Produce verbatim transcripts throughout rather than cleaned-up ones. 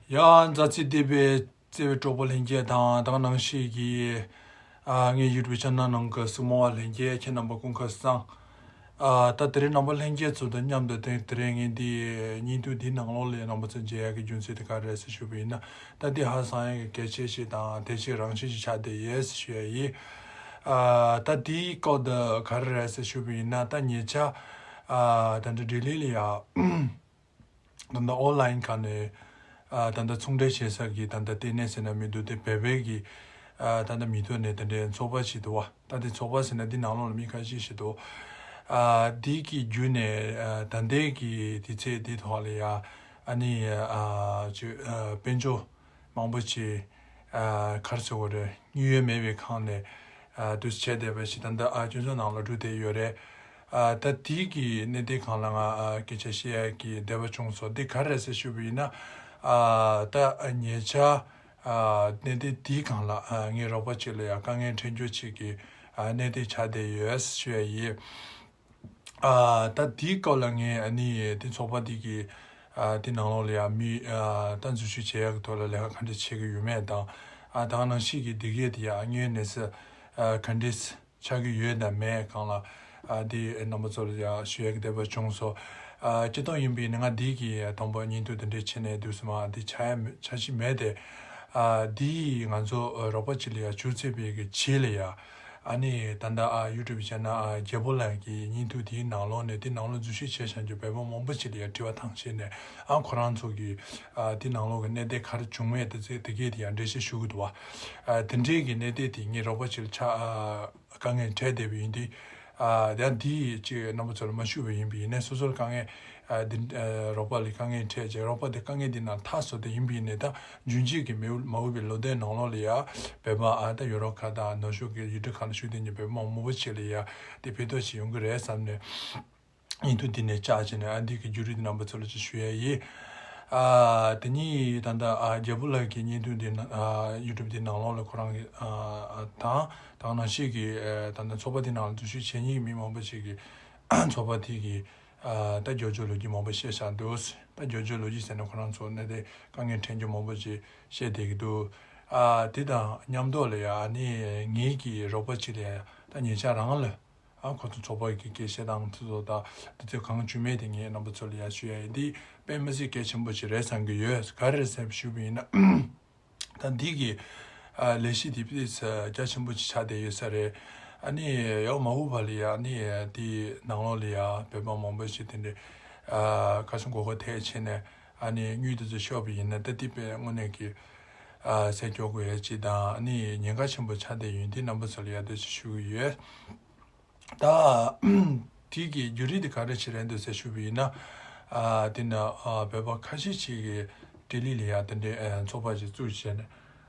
ཡ། མཛའ་བརྩེ་ལྡན་པའི་བརྩེ་བའི་གྲོགས་པོ་ལྷན་རྒྱས་དང་དེ་ག་ནང་བཞིན་གྱི་ཨ་ངའི་YouTube channel ནང་གི་གཟིགས་མོ་བ་ལྷན་རྒྱས། ཁྱེད་རྣམ་པ་སྐུ་ཁམས་བཟང་། ཨ་ད་དེ་རིང་རྣམ་པ་ལྷན་རྒྱས་ཚོ་དང་མཉམ་དུ་དེ་དེ་རིང་ངས་འདི་བརྙན་ཐུང་འདིའི་ནང་ལོགས་ལ་རྣམ་པ་ཚོ་མཇལ་ཡག་གི་རྒྱུ་མཚན་དེ་ག་རེ་རེད་ཟེར་ཞུས་པ་ཡིན་ན། ད་འདི་ཧ་ཅང་ཡག་གི་གལ་ཆེ་ཞིག་དང་དེ་ཆེས་རང་བཞིན་ཞིག་ཆགས་བསྡད་ཡོད་ཟེར་ཞུ་ཡ་ཡིན། ཨ་ད་འདིའི་སྐོར་དུ་ག་རེ་རེད་ཟེར་ཞུས་པ་ཡིན་ན། ད་ཉེ་ཆར་ཨ་ད་འདི་ལྡི་ལི་ལ་ཡ། ད་ལྟ་ཨོན་ལའིན་ཁང་ནས་ཨ་ད་ལྟ་ཚོང་འབྲེལ་བྱེད་ས་གི་ད་ལྟ་ལྟེ་གནས་ཟེར་ན་མི་འདུག་དེ་བོད་པའི་གི་ཨ་ད་ལྟ་མི་ཐོག་ནས་དེ་འདྲའི་ཚོགས་པ་ཞིག་འདུག་བ། ད་དེ་ཚོགས་པ་ཟེར་ན་འདི་ནང་ལོགས་ལ་མི་ཁ་ཤས་ཤིག་འདུག་ཨ་འདི་གི་བརྒྱུད་ནས་ཨ་ད་ལྟའི་གི་དུས་ཚོད་འདི་ཐོག་ལ་ཡ་ཨ་ནི་ཨ་ཅི་ཨ་དཔལ་འབྱོར་མང་པོ་ཅིག་ཨ་ག་རེ་ཟེར་དགོས་རེད། དངུལ་ཡོད་མེད་པའི་ཁང་ནས་ཨ་དུས་བྱས་བསྡད་པ་ཞིག་ད་ལྟ་ཨ་སྤྱི་ཚོགས་ནང་ལ་འགྲོ་བསྡད་ཡོད་རེད། ཨ་ད་དེའི་གི་གནད་དོན་སྒང་ལ་ང་ཨ་སྐད་ཆ་བཤད་ཡ་གི་འདོད་པ་བྱུང་སོང་། འདི་ག་རེ་རེད་ཟེར་ཞུས་པ་ཡིན་ན། ཨ་ད་ཉེ་ཆར་ཨ་གནད་དོན་དེའི་སྒང་ལ་ཨ་ངའི་རོགས་པ་ཅིག་ལ་ཡ་དཀའ་ངལ་འཕྲད་རྒྱུ་ཅིག་གི་ཨ་གནད་དོན་ཆགས་བསྡད་ཡོད་ཞུ་ཡ་ཡིན། ཨ་ད་དེའི་སྐོར་ལ་ངས་ཨ་ནི་དེ་ཚོགས་པ་དེ་གི་ཨ་དེ་ནང་ལོགས་ལ་ཡ་མི་ཨ་ད་འཛུལ་ཞུགས་བྱེད་ཡག་གི་ཐོག་ལ་ལས་ཀ་ག་འདྲ་བྱེད་ཀྱི་ཡོད་མེད་དང་། ཨ་ད་ག་ནང་བཞིན་གྱི་དེ་གས་དེ་ཡ་དངོས་གནས་སུ་ཨ་ག་འདྲས་ཆགས་ཀྱི་ཡོད་དམ་མེད་སྒང་ལ་ཨ་དེ་རྣམ་པ་ཚོ་ལ་ཡ་ཞུ་ཡག་གི་འདོད་པ་བྱུང་སོང་། ཨ་སྤྱིར་བཏང་ཡིན་པ་ཡིན་ན་ང་འདི་གི་དང་པོ་བརྙན་ཐུང་དེ་འདྲས་བྱས་ནས་དུས་སུ་མ་འདི་ཆགས་ཡ་ཆགས་ཀྱི་མེད་དེ། ཨ་འདི་ང་ཚོ་རོགས་པ་ཅིག་ལ་ཡ་བྱུས་ཚར་བའི་གི་རྗེས་ལ་ཡ། ཨ་ནི་ད་ལྟ་ཨ་ཡུ་ཊུབ་བྱས་ན་ཨ་རྒྱལ་པོ་ལགས་ཀྱི་བརྙན་ཐུང་དེའི་ནང་ལོགས་ནས་དེ་ནང་ལོགས་འཛུལ་ཞུགས་བྱས་བཞག་རྒྱུ་བོད་པ་མང་པོ་ཞིག་ལ་ཡ་དྲི་བ་བཏང་བྱས་ནས། ཨ་ཁོ་རང་ཚོ་གི་ཨ་དེ་ནང་ལོགས་ཀྱི་གནད་དོན་ག་རེ་བྱུང་མེད་དེ་ཚོ་དེ་གས་དེ་ཡ་འགྲེལ་བཤད་ཞུ་གི་འདུག་བ། ཨ་དེ་འདྲའི་གི་གནད་དོན་དེ་ངས་རོགས་པ་ཅིག་ལ་ཆ་ཨ་དཀའ་ངལ་འཕྲད་བསྡད་པ་ཡིན་དུས། ཨ་ཡང་འདི་ཅིག་རྣམ་པ་ཚོ་ལ་མ་ཞུས་པ་ཡིན་པ་ཡིན་ནའི་སོ་སོར་དཀའ་ངལ་ཨ་འདི་ཨ་རོགས་པ་ལ་དཀའ་ངལ་འཕྲད་ཅིག་རོགས་པ་དེ་དཀའ་ངལ་འདི་ནང་ཐག་སོ་དེ་ཡིན་པ་ཡིན་ནའི་ད་རྒྱུན་གཅིག་གི་མི་མ་འོས་པའི་ལོ་ཟླའི་ནང་ལོགས་ལ་ཡ་བོད་པ་ཨ་ད་ཡོ་རོབ་ཁག་དང་ནུབ་ཕྱོགས་ཀྱི་ཡུལ་གྲུ་ཁག་ལ་བཞུགས་བསྡད་མཁན་བོད་པ་མང་པོ་ཞིག་ལ་ཡ་དེ་ཕན་ཐོགས་ཤིག་ཡོང་གི་རེད་བསམ་ནས། བརྙན་ཐུང་འདི་ནས་བཅག་བྱས་ནས་ཨ་འདི་གི་བརྒྱུད་རིམ་རྣམ་པ་ཚོ་ལ་ཅིག་ཞུ་ཡ་ཡིན། ཨ་དེ་ནས་ད་ལྟ་ཨ་རྒྱལ་པོ་ལགས་ཀྱི་བརྙན་ཐུང་འདི་ནང་ཨ་ཡུ་ཊུབ་འདི་ནང་ལོགས་ལ་ཁོ་རང་གི་ཨ་དང་དེ་ག་ནང་བཞིན་གྱི་ཨ་ད་ལྟ་ཚོགས་པ་འདི་ནང་ལ་འཛུལ་ཞུགས་བྱེད་མཁན་གྱི་མི་མང་པོ་ཞིག་གིས་ཚོགས་པ་དེ་གི་ཨ་ད་སྐྱོན་བརྗོད་ལོ་རྒྱུས་མང་པོ་བཤད་བཞག་འདུག་ད་སྐྱོན་བརྗོད་ལོ་རྒྱུས་ཟེར་ན་ཁོ་རང་ཚོ་གནད་དོན་དཀའ་ངལ་འཕྲད་རྒྱུ་མང་པོ་ཞིག་བཤད་བསྡད་ཀྱི་འདུག་ཨ་དེ་དང་མཉམ་དུ་ལ་ཡ་ཨ་ནི་ངེད་ཀྱི་རོགས་པ་ཅིག་ལ་ཡ་ད་ཉེ་ཆར་རང་ལ། ཨ་ཁོ་ཚོ་ཚོགས་པ་གི་སྐད་བཤད་སྟངས་དེ་ཚོ་དང་དེ་ཚོ་གང་བྱུང་མེད་དེ་ངས་རྣམ་པ་ཚོ་ལ་ཡ་ཞུ་ཡ་ཡིན། འདི་དཔེ་མི་སྲིད་གལ་ཆེན་པོ་ཞིག་རེད་བསམ་གྱི་ཡོད། ག་རེ་རེད་ཟེར་ཞུས་པ་ཡིན་ན། ད་འདི་གི་ཨ་ལས་གཞི་དེ་དཔེ་རྒྱ་ཆེན་པོ་ཞིག་ཆགས་བསྡད་ཡོད་ས་རེད། ཨ་ནི་ཡང་མ་འོངས་པ་ལ་ཡ་ཨ་ནི་དེའི་ནང་ལོགས་ལ་ཡ་བོད་པ་མང་པོ་ཞིག་དེ་འདྲའི་ཨ་ཁ་སང་མགོ་སྐོར་ཐེབས་བྱས་ནས་ཨ་ནི་དངུལ་དེ་ཚོ་ཤོར་བ་ཡིན་ན་ད་འདི་དཔེ་དངོས་གནས་ཀྱི་ཨ་སེམས་སྐྱོ་དགོས་ཡ་ཅིག་དང་ཨ་ནི་ཉེན་ཁ་ཆེན་པོ་ཆགས་བསྡད་ཡོད། འདི་རྣམ་པ་ཚོ་ལ་ཡ་འདི་ཞུ་གི་ཡོད། ད་དེ་གི་བརྒྱུད་རིམ་དེ་ག་རེ་ཞིག་རེད་འདུག་ཟེར་ཞུས་པ་ཡིན་ན། ཨ་དེ་ན་ཨ་བོད་པ་ཁ་ཤས་ཤིག་གིས་ལྡི་ལི་ལ་ཡ་དེ་འདྲའི་ཨ་ཚོགས་པ་ཞིག་བཙུགས་བྱས་ནས་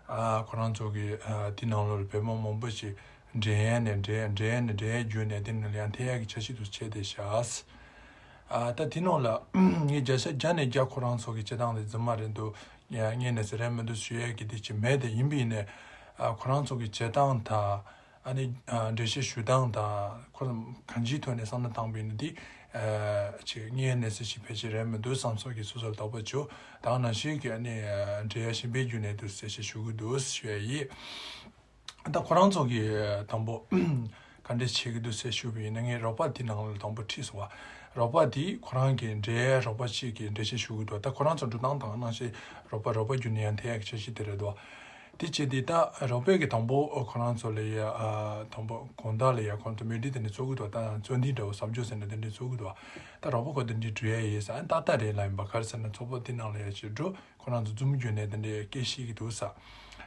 ཨ་ཁོ་རང་ཚོ་གི་ཨ་དེ་ནང་ལོགས་ལ་བོད་པ་མང་པོ་ཞིག་འགྲན་ཡས་ནས་འགྲན་འགྲན་ནས་འགྲན་ཡས་བརྒྱུད་ནས་དེ་ནང་ལ་ཡ་འཐེན་ཡས་ཀྱི་འཆར་གཞི་དེ་བྱས་བསྡད་ཤག་ཨ་ད་དེ་ནང་ལ་ངས་བརྒྱ་ཆ་བརྒྱ་ནས་བརྒྱ་ཁོ་རང་ཚོ་གི་བྱེད་སྟངས་དེ་རྫུན་མ་རེད་འདུག་ངས་ནས་ཟེར་རན་མི་འདུག་ཞུ་ཡས་ཀྱི་དེ་ཅིག་མེད་དེ། ཡིན་པ་ཡིན་ནས་ཨ་ཁོ་རང་ཚོ་གི་བྱེད་སྟངས་དང་། ཨ་ནི་ཨ་འགྲེལ་བཤད་ཞུ་སྟངས་དང་ཁོ་གང་ཅིའི་ཐོག་ནས་བསམ་བློ་བཏང་བ་ཡིན་ན་འདི་ཨ་ཅིག་ངས་ནས་ཟེར་ཞིག་ཕལ་ཆེར་རན་མི་འདུག་བསམ་སོགས་ཀྱི་སོ་སོར་དོགས་པ་བྱུང་། ད་ག་ནང་བཞིན་གྱི་ཨ་ནི་ཨ་འབྲེལ་ཡ་གཞན་པའི་བརྒྱུད་ནས་འདུག་ཟེར་ཞིག་ཞུ་གི་འདུག་ཞུ་ཡ་ཡིན། ད་ཁོ་རང་ཚོ་གི་ཨ་དང་པོ་ག་འདྲས་བྱེད་ཀྱི་འདུག་ཟེར་ཞུས་པ་ཡིན་ན། ངས་རོགས་པ་དེ་ནང་ལ་དང་པོ་ཁྲིད་སོང་བ། རོགས་པ་དེ་ཁོ་རང་གི་འབྲེལ་ཡ་རོགས་པ་གཅིག་གིས་འགྲེལ་བཤད་ཞུ་གི་འདུག་ད་ཁོ་རང་ཚོ་འགྲོ་སྟངས་དང་ནང་བཞིན་རོགས་པ་རོགས་པ་བརྒྱུད་ནས་ཡང་འཐེན་ཡག་གི་འཆར་གཞི་དེ་རེད་དོ། དེ་བྱས་ཏེ་ད་རོགས་པས་ཀྱི་དང་པོ་ཁོ་རང་ཚོ་ལ་ཡ་ཨ་དང་པོ་དགོང་དག་ལ་ཡ་ཁོང་ཚོ་མི་ཌེ་དེ་འདྲ་བཙུགས་གི་འདུག་ད་ཚོགས་འདུ་འདྲ་བོ་ཟབ་སྦྱོང་ཟེར་ནས་དེ་འདྲ་བཙུགས་གི་འདུག་ད་རོགས་པ་ཁོ་དེ་འདྲ་འགྲོ་ཡ་ཡིན་ས། ཨ་ཏག་ཏག་རེད་ལབ་ཡིན་པ། ག་རེ་ཟེར་ན་ཚོགས་པ་དེ་ནང་ལ་ཡ་ཅིག་འགྲོ། ཁོ་རང་ཚོ་ཛུམ་བརྒྱུད་ནས་དེ་འདྲའི་སྐད་བཤད་ཀྱི་འདུག་ས།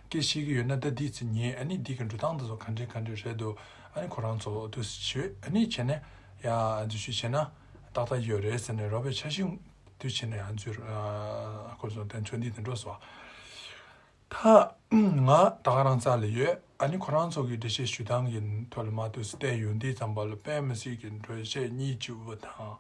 སྐད་བཤད་ཀྱི་ཡོད་ན་ད་འདི་ཚོ་ཉན། ཨ་ནི་འདི་གི་འགྲོ་སྟངས་དེ་ཚོ་ག་འདྲ་ག་འདྲ་རེད་འདུག་ཨ་ནི་ཁོ་རང་ཚོ་དུ་བྱོས། ཨ་ནི་བྱས་ན་ཡ་འཛུལ་ཞུགས་བྱས་ན་ཏག་ཏག་ཡོད་རེད་ཟེར་ནས་རོགས་པའི་འཆར་གཞི་དུ་བྱས་ནས་ཡ་འཛུལ་ཨ་ཁོ་ཚོ་དེ་ཚོ་འདི་དེ་འགྲོ་སོང་། ད་ང་ད་ག་རང་རྩ་ལ་ཡོད། ཨ་ནི་ཁོ་རང་ཚོ་གི་འགྲེལ་བཤད་ཞུ་སྟངས་ཀྱི་ཐོག་ལ་མ་དུ་བལྟས་ཡོང་དུས་ཙམ་པ་ལ་དཔེ་མི་སྲིད་ཀྱི་འགྲེལ་བཤད་སྙིང་རྗེ་པོ་དང་།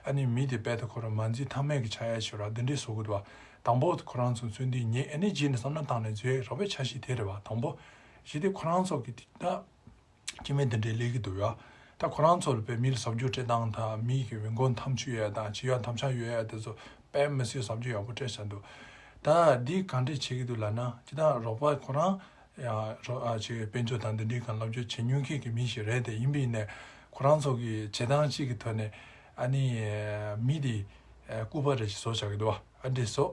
ཨ་ནི་མི་དེ་དཔེ་ད་ཁོ་རང་མ་འཛིན་ཐབས་མེད་ཀྱི་ཆགས་ཡ་ཞིག་ར་འདི་འདྲས་བཟོ་གི་འདུག་བ། དང་པོ་ཁོ་རང་ཚོ་ཚུན་འདི་ཉེ་ཨ་ནི་རྗེས་ནས་བསམ་བློ་བཏང་ནས་བཟོས་རོགས་པའི་འཆར་གཞི་དེ་རེད་བ། དང་པོ་གཞི་དེ་ཁོ་རང་ཚོ་གི་དེ་ད་སྐྱེ་དམན་དེ་འདྲའི་ལས་ཀྱི་འདུག་ཡ། ད་ཁོ་རང་ཚོ་ལ་དཔེ་མི་ལ་ཟབ་སྦྱོང་སྤྲད་སྟངས་དང་མི་གི་འོས་འགན་ཐམས་ཅད་ཡོད་ཡ་དང་བྱེད་ཡ་ཐམས་ཅད་ཡོད་ཡ་དེ་ཚོ་དཔེ་མི་སྲིད་ཟབ་སྦྱོང་ཡག་པོ་སྤྲད་བཞག་འདུག་ད་འདི་གང་འདྲས་བྱེད་ཀྱི་འདུག་ལབ་ན། སྤྱིར་བཏང་རོགས་པ་ཁོ་རང་ཡང་རོ་ཨ་ཅིག་དཔལ་འབྱོར་དང་འདི་འདྲའི་སྒང་སློབ་སྦྱོང་བྱེད་མྱོང་མཁན་གྱི་མི་ཞིག་རེད་དེ། ཡིན་པ་ཡིན་ནའི་ཁོ་རང་ཚོ་གི་བྱེད་སྟངས་གཅིག་གི་ཐོག་ནས་ཨ་ནི་མི་དེ་ཨ་སྐུད་པ་རེ་ཞིག་བཟོ་བཞག་གི་འདུག་བ། ཨ་འདྲས་བཟོ།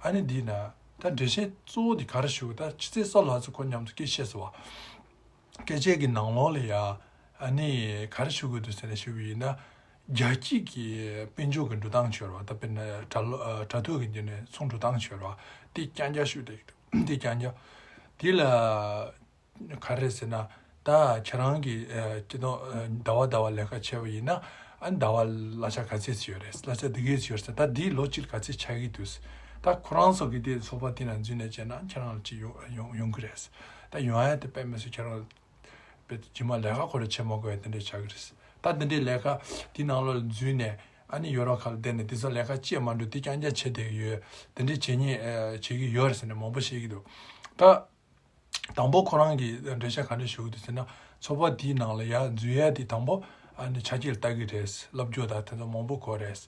ཨ་ནི་འདི་ན་ད་འགྲེལ་བཤད་གཙོ་བོ་འདི་ག་རེ་ཞུ་གི། ད་ཕྱི་ཚེས་སོགས་ལ་ཚོ་ཁོ་མཉམ་དུ་སྐད་བཤད་སོང་བ། སྐད་ཆའི་གི་ནང་ལོགས་ལ་ཡ་ཨ་ནི་ག་རེ་ཞུ་གི་འདུག་ཟེར་ནས་ཞུ་བ་ཡིན་ན། རྒྱལ་སྤྱི་གི་དཔལ་འབྱོར་གྱི་འགྲོ་སྟངས་ཤོར་བ། ད་དཔེར་ན་དྲ་ལོ་ཨ་དྲ་ཐོག་གི་འདི་ནས་ཚོང་འགྲོ་སྟངས་ཤོར་བ། དེ་རྐྱང་རྐྱང་ཞུ་བསྡད་ཀྱི་འདུག་དེ་རྐྱང་རྐྱང་། དེ་ལ་ག་རེ་ཟེར་ན། ད་ཁྱེད་རང་གི་ཨ་སྤྱི་ཚོགས་ཨ་ཟླ་བ་ཟླ་བ་ལས་ཀ་བྱས་པ་ཡིན་ན། ཨ་ཟླ་བ་གླ་ཆ་ག་ཚད་ཅིག་ཡོད་རེད། གླ་ཆ་འདི་གས་ཅིག་ཡོད་རེད་ཟེར། ད་འདི་ལོ་གཅིག་ག་ཚད་ཆགས་ཀྱི་འདུག་ད་ཁོ་རང་ཚོ་གི་དེ་ཚོགས་པ་དེ་ནང་འཛུལ་ནས་བྱས་ན་ཁྱེད་རང་ལ་ཅིག་ཡོང་ཡོང་ཡོང་གི་རེད། ད་ཡོང་ཡ་དེ་དཔེ་མི་སྲིད་ཁྱེད་རང་དཔེ་རྗེས་མ་ལས་ཀ་ཁོ་རང་བྱེད་མ་དགོས་ཡ་དེ་འདྲས་ཆགས་ཀྱི་རེད། ད་དེ་འདྲས་ལས་ཀ་དེ་ནང་ལོགས་ལ་འཛུལ་ནས་ཨ་ནི་ཡོ་རོབ་ཁག་ལ་བསྡད་ནས་དེ་ཚོ་ལས་ཀ་བྱེད་མ་འགྲོ། དེ་རྐྱང་རྐྱང་བྱེད་བསྡད་ཀྱི་ཡོད། དེ་འདྲས་བྱེད་ཉེས་ཨ་བྱེད་ཀྱི་ཡོད་རེད་ཟེར་ནས་མང་པོ་བཤད་ཀྱི་འདུག་ད་དང་པོ་ཁོ་རང་གིས་འགྲེལ་བཤད་ག་འདྲས་ཞུ་གི་འདུག་ཟེར་ན། ཚོགས་པ་དེའི་ནང་ལ་ཡར་འཛུལ་ཡ་དེ་དང་པོ་ཨ་ནི་ཆ་རྐྱེན་ལ་ལྟ་གི་རེད། སློབ་སྦྱོང་དང་དེ་ཚོ་མང་པོ་དགོས་རེད།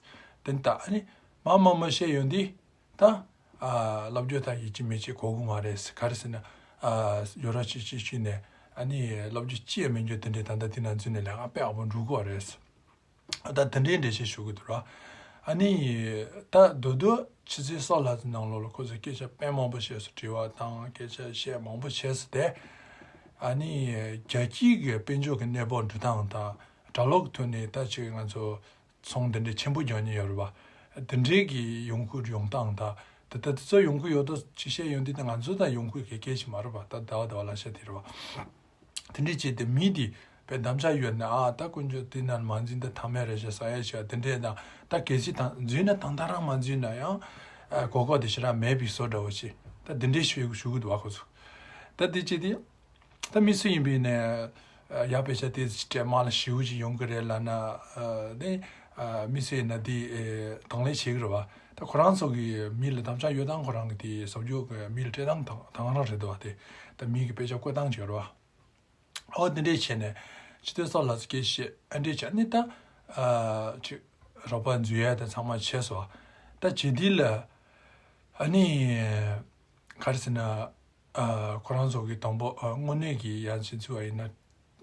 དེ་ནི་ད་ཨ་ནི་མ་མ་མ་བཤད་ཡོང་དུས། ད་ཨ་སློབ་སྦྱོང་ད་ཡིན་གཅིག་མིན་གཅིག་དགོས་ཀྱི་མ་རེད། ག་རེ་ཟེར་ན། ཨ་ཡོ་རོབ་སྤྱི་སྤྱི་སྤྱི་ནས་ཨ་ནི་སློབ་སྦྱོང་ཅི་ཡང་མི་འགྱོ། དེ་འདྲའི་ད་ལྟ་དེ་ནང་འཛུལ་ནས་ལས་ཀ་དཔེ་ཡག་པོ་འགྲོ་གི་རེད། ད་དེ་འདྲའི་འགྲེལ་བཤད་ཞུ་གི་འདུག་ར། ཨ་ནི་ད་མདོར་བསྡུས་ཕྱི་ཚེས་སོགས་ལ་ཚོ་ནང་ལོགས་ལ་ཁོ་ཚོས་སྐད་ཆ་དཔེ་མང་པོ་བཤད་སོང་། དྲི་བ་དང་སྐད་ཆ་བཤད་མང་པོ་བྱས་སོང་སྟེ། ཨ་ནི་རྒྱལ་སྤྱིའི་གི་དཔལ་འབྱོར་གྱི་གནས་བབ་འགྲོ་སྟངས་དང་དྲ་ལོག་གི་ཐོག་ནས་ད་ཅིག་ང་ཚོ་ཚོང་དེ་འདྲའི་ཆེན་པོ་རྒྱག་མྱོང་ཡོད་རེད་པ། དེ་འདྲའི་གི་ཡོང་ཁུངས་ཡོང་སྟངས་དང་། ད་ལྟ་དེ་ཚོ་ཡོང་ཁུངས་ཡོད་དོ་ཅི་བཤད་ཡོང་དུས། ད་ང་ཚོ་ད་ཡོང་ཁུངས་གལ་ཆེ་མ་རེད་པ། ད་ཟླ་བ་ཟླ་བ་ལ་བཤད་དེ་རེད་པ། དེ་འདྲའི་བྱས་ཏེ་མི་དེ་དཔེ་དམ་བཅའ་ཡོད་ན། ཨ་ད་དཀོན་མཆོག་དེ་ན་མ་འཛིན་ད་ཐ་མལ་རེད་ཤག་ཟེར་ཡ་ཞིག་དེ་འདྲའི་དང་། ད་གལ་སྲིད་ད་འཛུལ་ན་ད་ད་རང་མ་འཛུལ་ན་ཡང་ཨ་གོ་སྐབས་དེ་ཞེ་དྲག་མེད་པའི་བཟོ་འདྲ་བོ་ཞིག་ད་དེ་འདྲའི་ཞུ་ཞུ་གི་འདུག་བ་ཁོ་ཚོ། ད་དེ་བྱས་ཏེ། ད་མི་སུ་ཡིན་པའི་ནས་ཡར་དཔེ་ཆ་དེ་སྤྲད་མ་ལ་ཞེ་པོ་ཅིག་ཡོང་གི་རེད་ལབ་ན། དེ་མི་སུ་ཡིན་ན་དེ་གདོང་ལེན་བྱེད་ཀྱི་རེད་བ། ད་ཁོ་རང་ཚོ་གི་མི་ལ་དམ་བཅའ་ཡོད་སྟངས། ཁོ་རང་གི་དེ་བཟོ་བཅོས་གི་མི་ལ་སྤྲད་སྟངས་དང་དང་རང་རེད་འདུག་བ། དེ་ད་མི་གི་དཔེ་ཆ་བཀོད་སྟངས་བྱེད་རེད་བ། ཨོ་དེ་འདྲས་བྱས་ནས་ཕྱི་ཚེས་སོགས་ལ་ཚོ་སྐད་བཤད། ཨ་འདྲས་བྱས་ནས་ད་ཅིག་རོགས་པ་འཛུལ་ཡ་དེ་ཚང་མ་བྱས་སོང་བ། ད་བྱེད་དུས་ལ་ཨ་ནི་ག་རེ་ཟེར་ན། ཨ་ཁོ་རང་ཚོ་གི་དང་པོ་ཨ་དངོས་གནས་ཀྱི་ཡར་ཕྱིན་ཚུལ་བ་ཡིན་ན།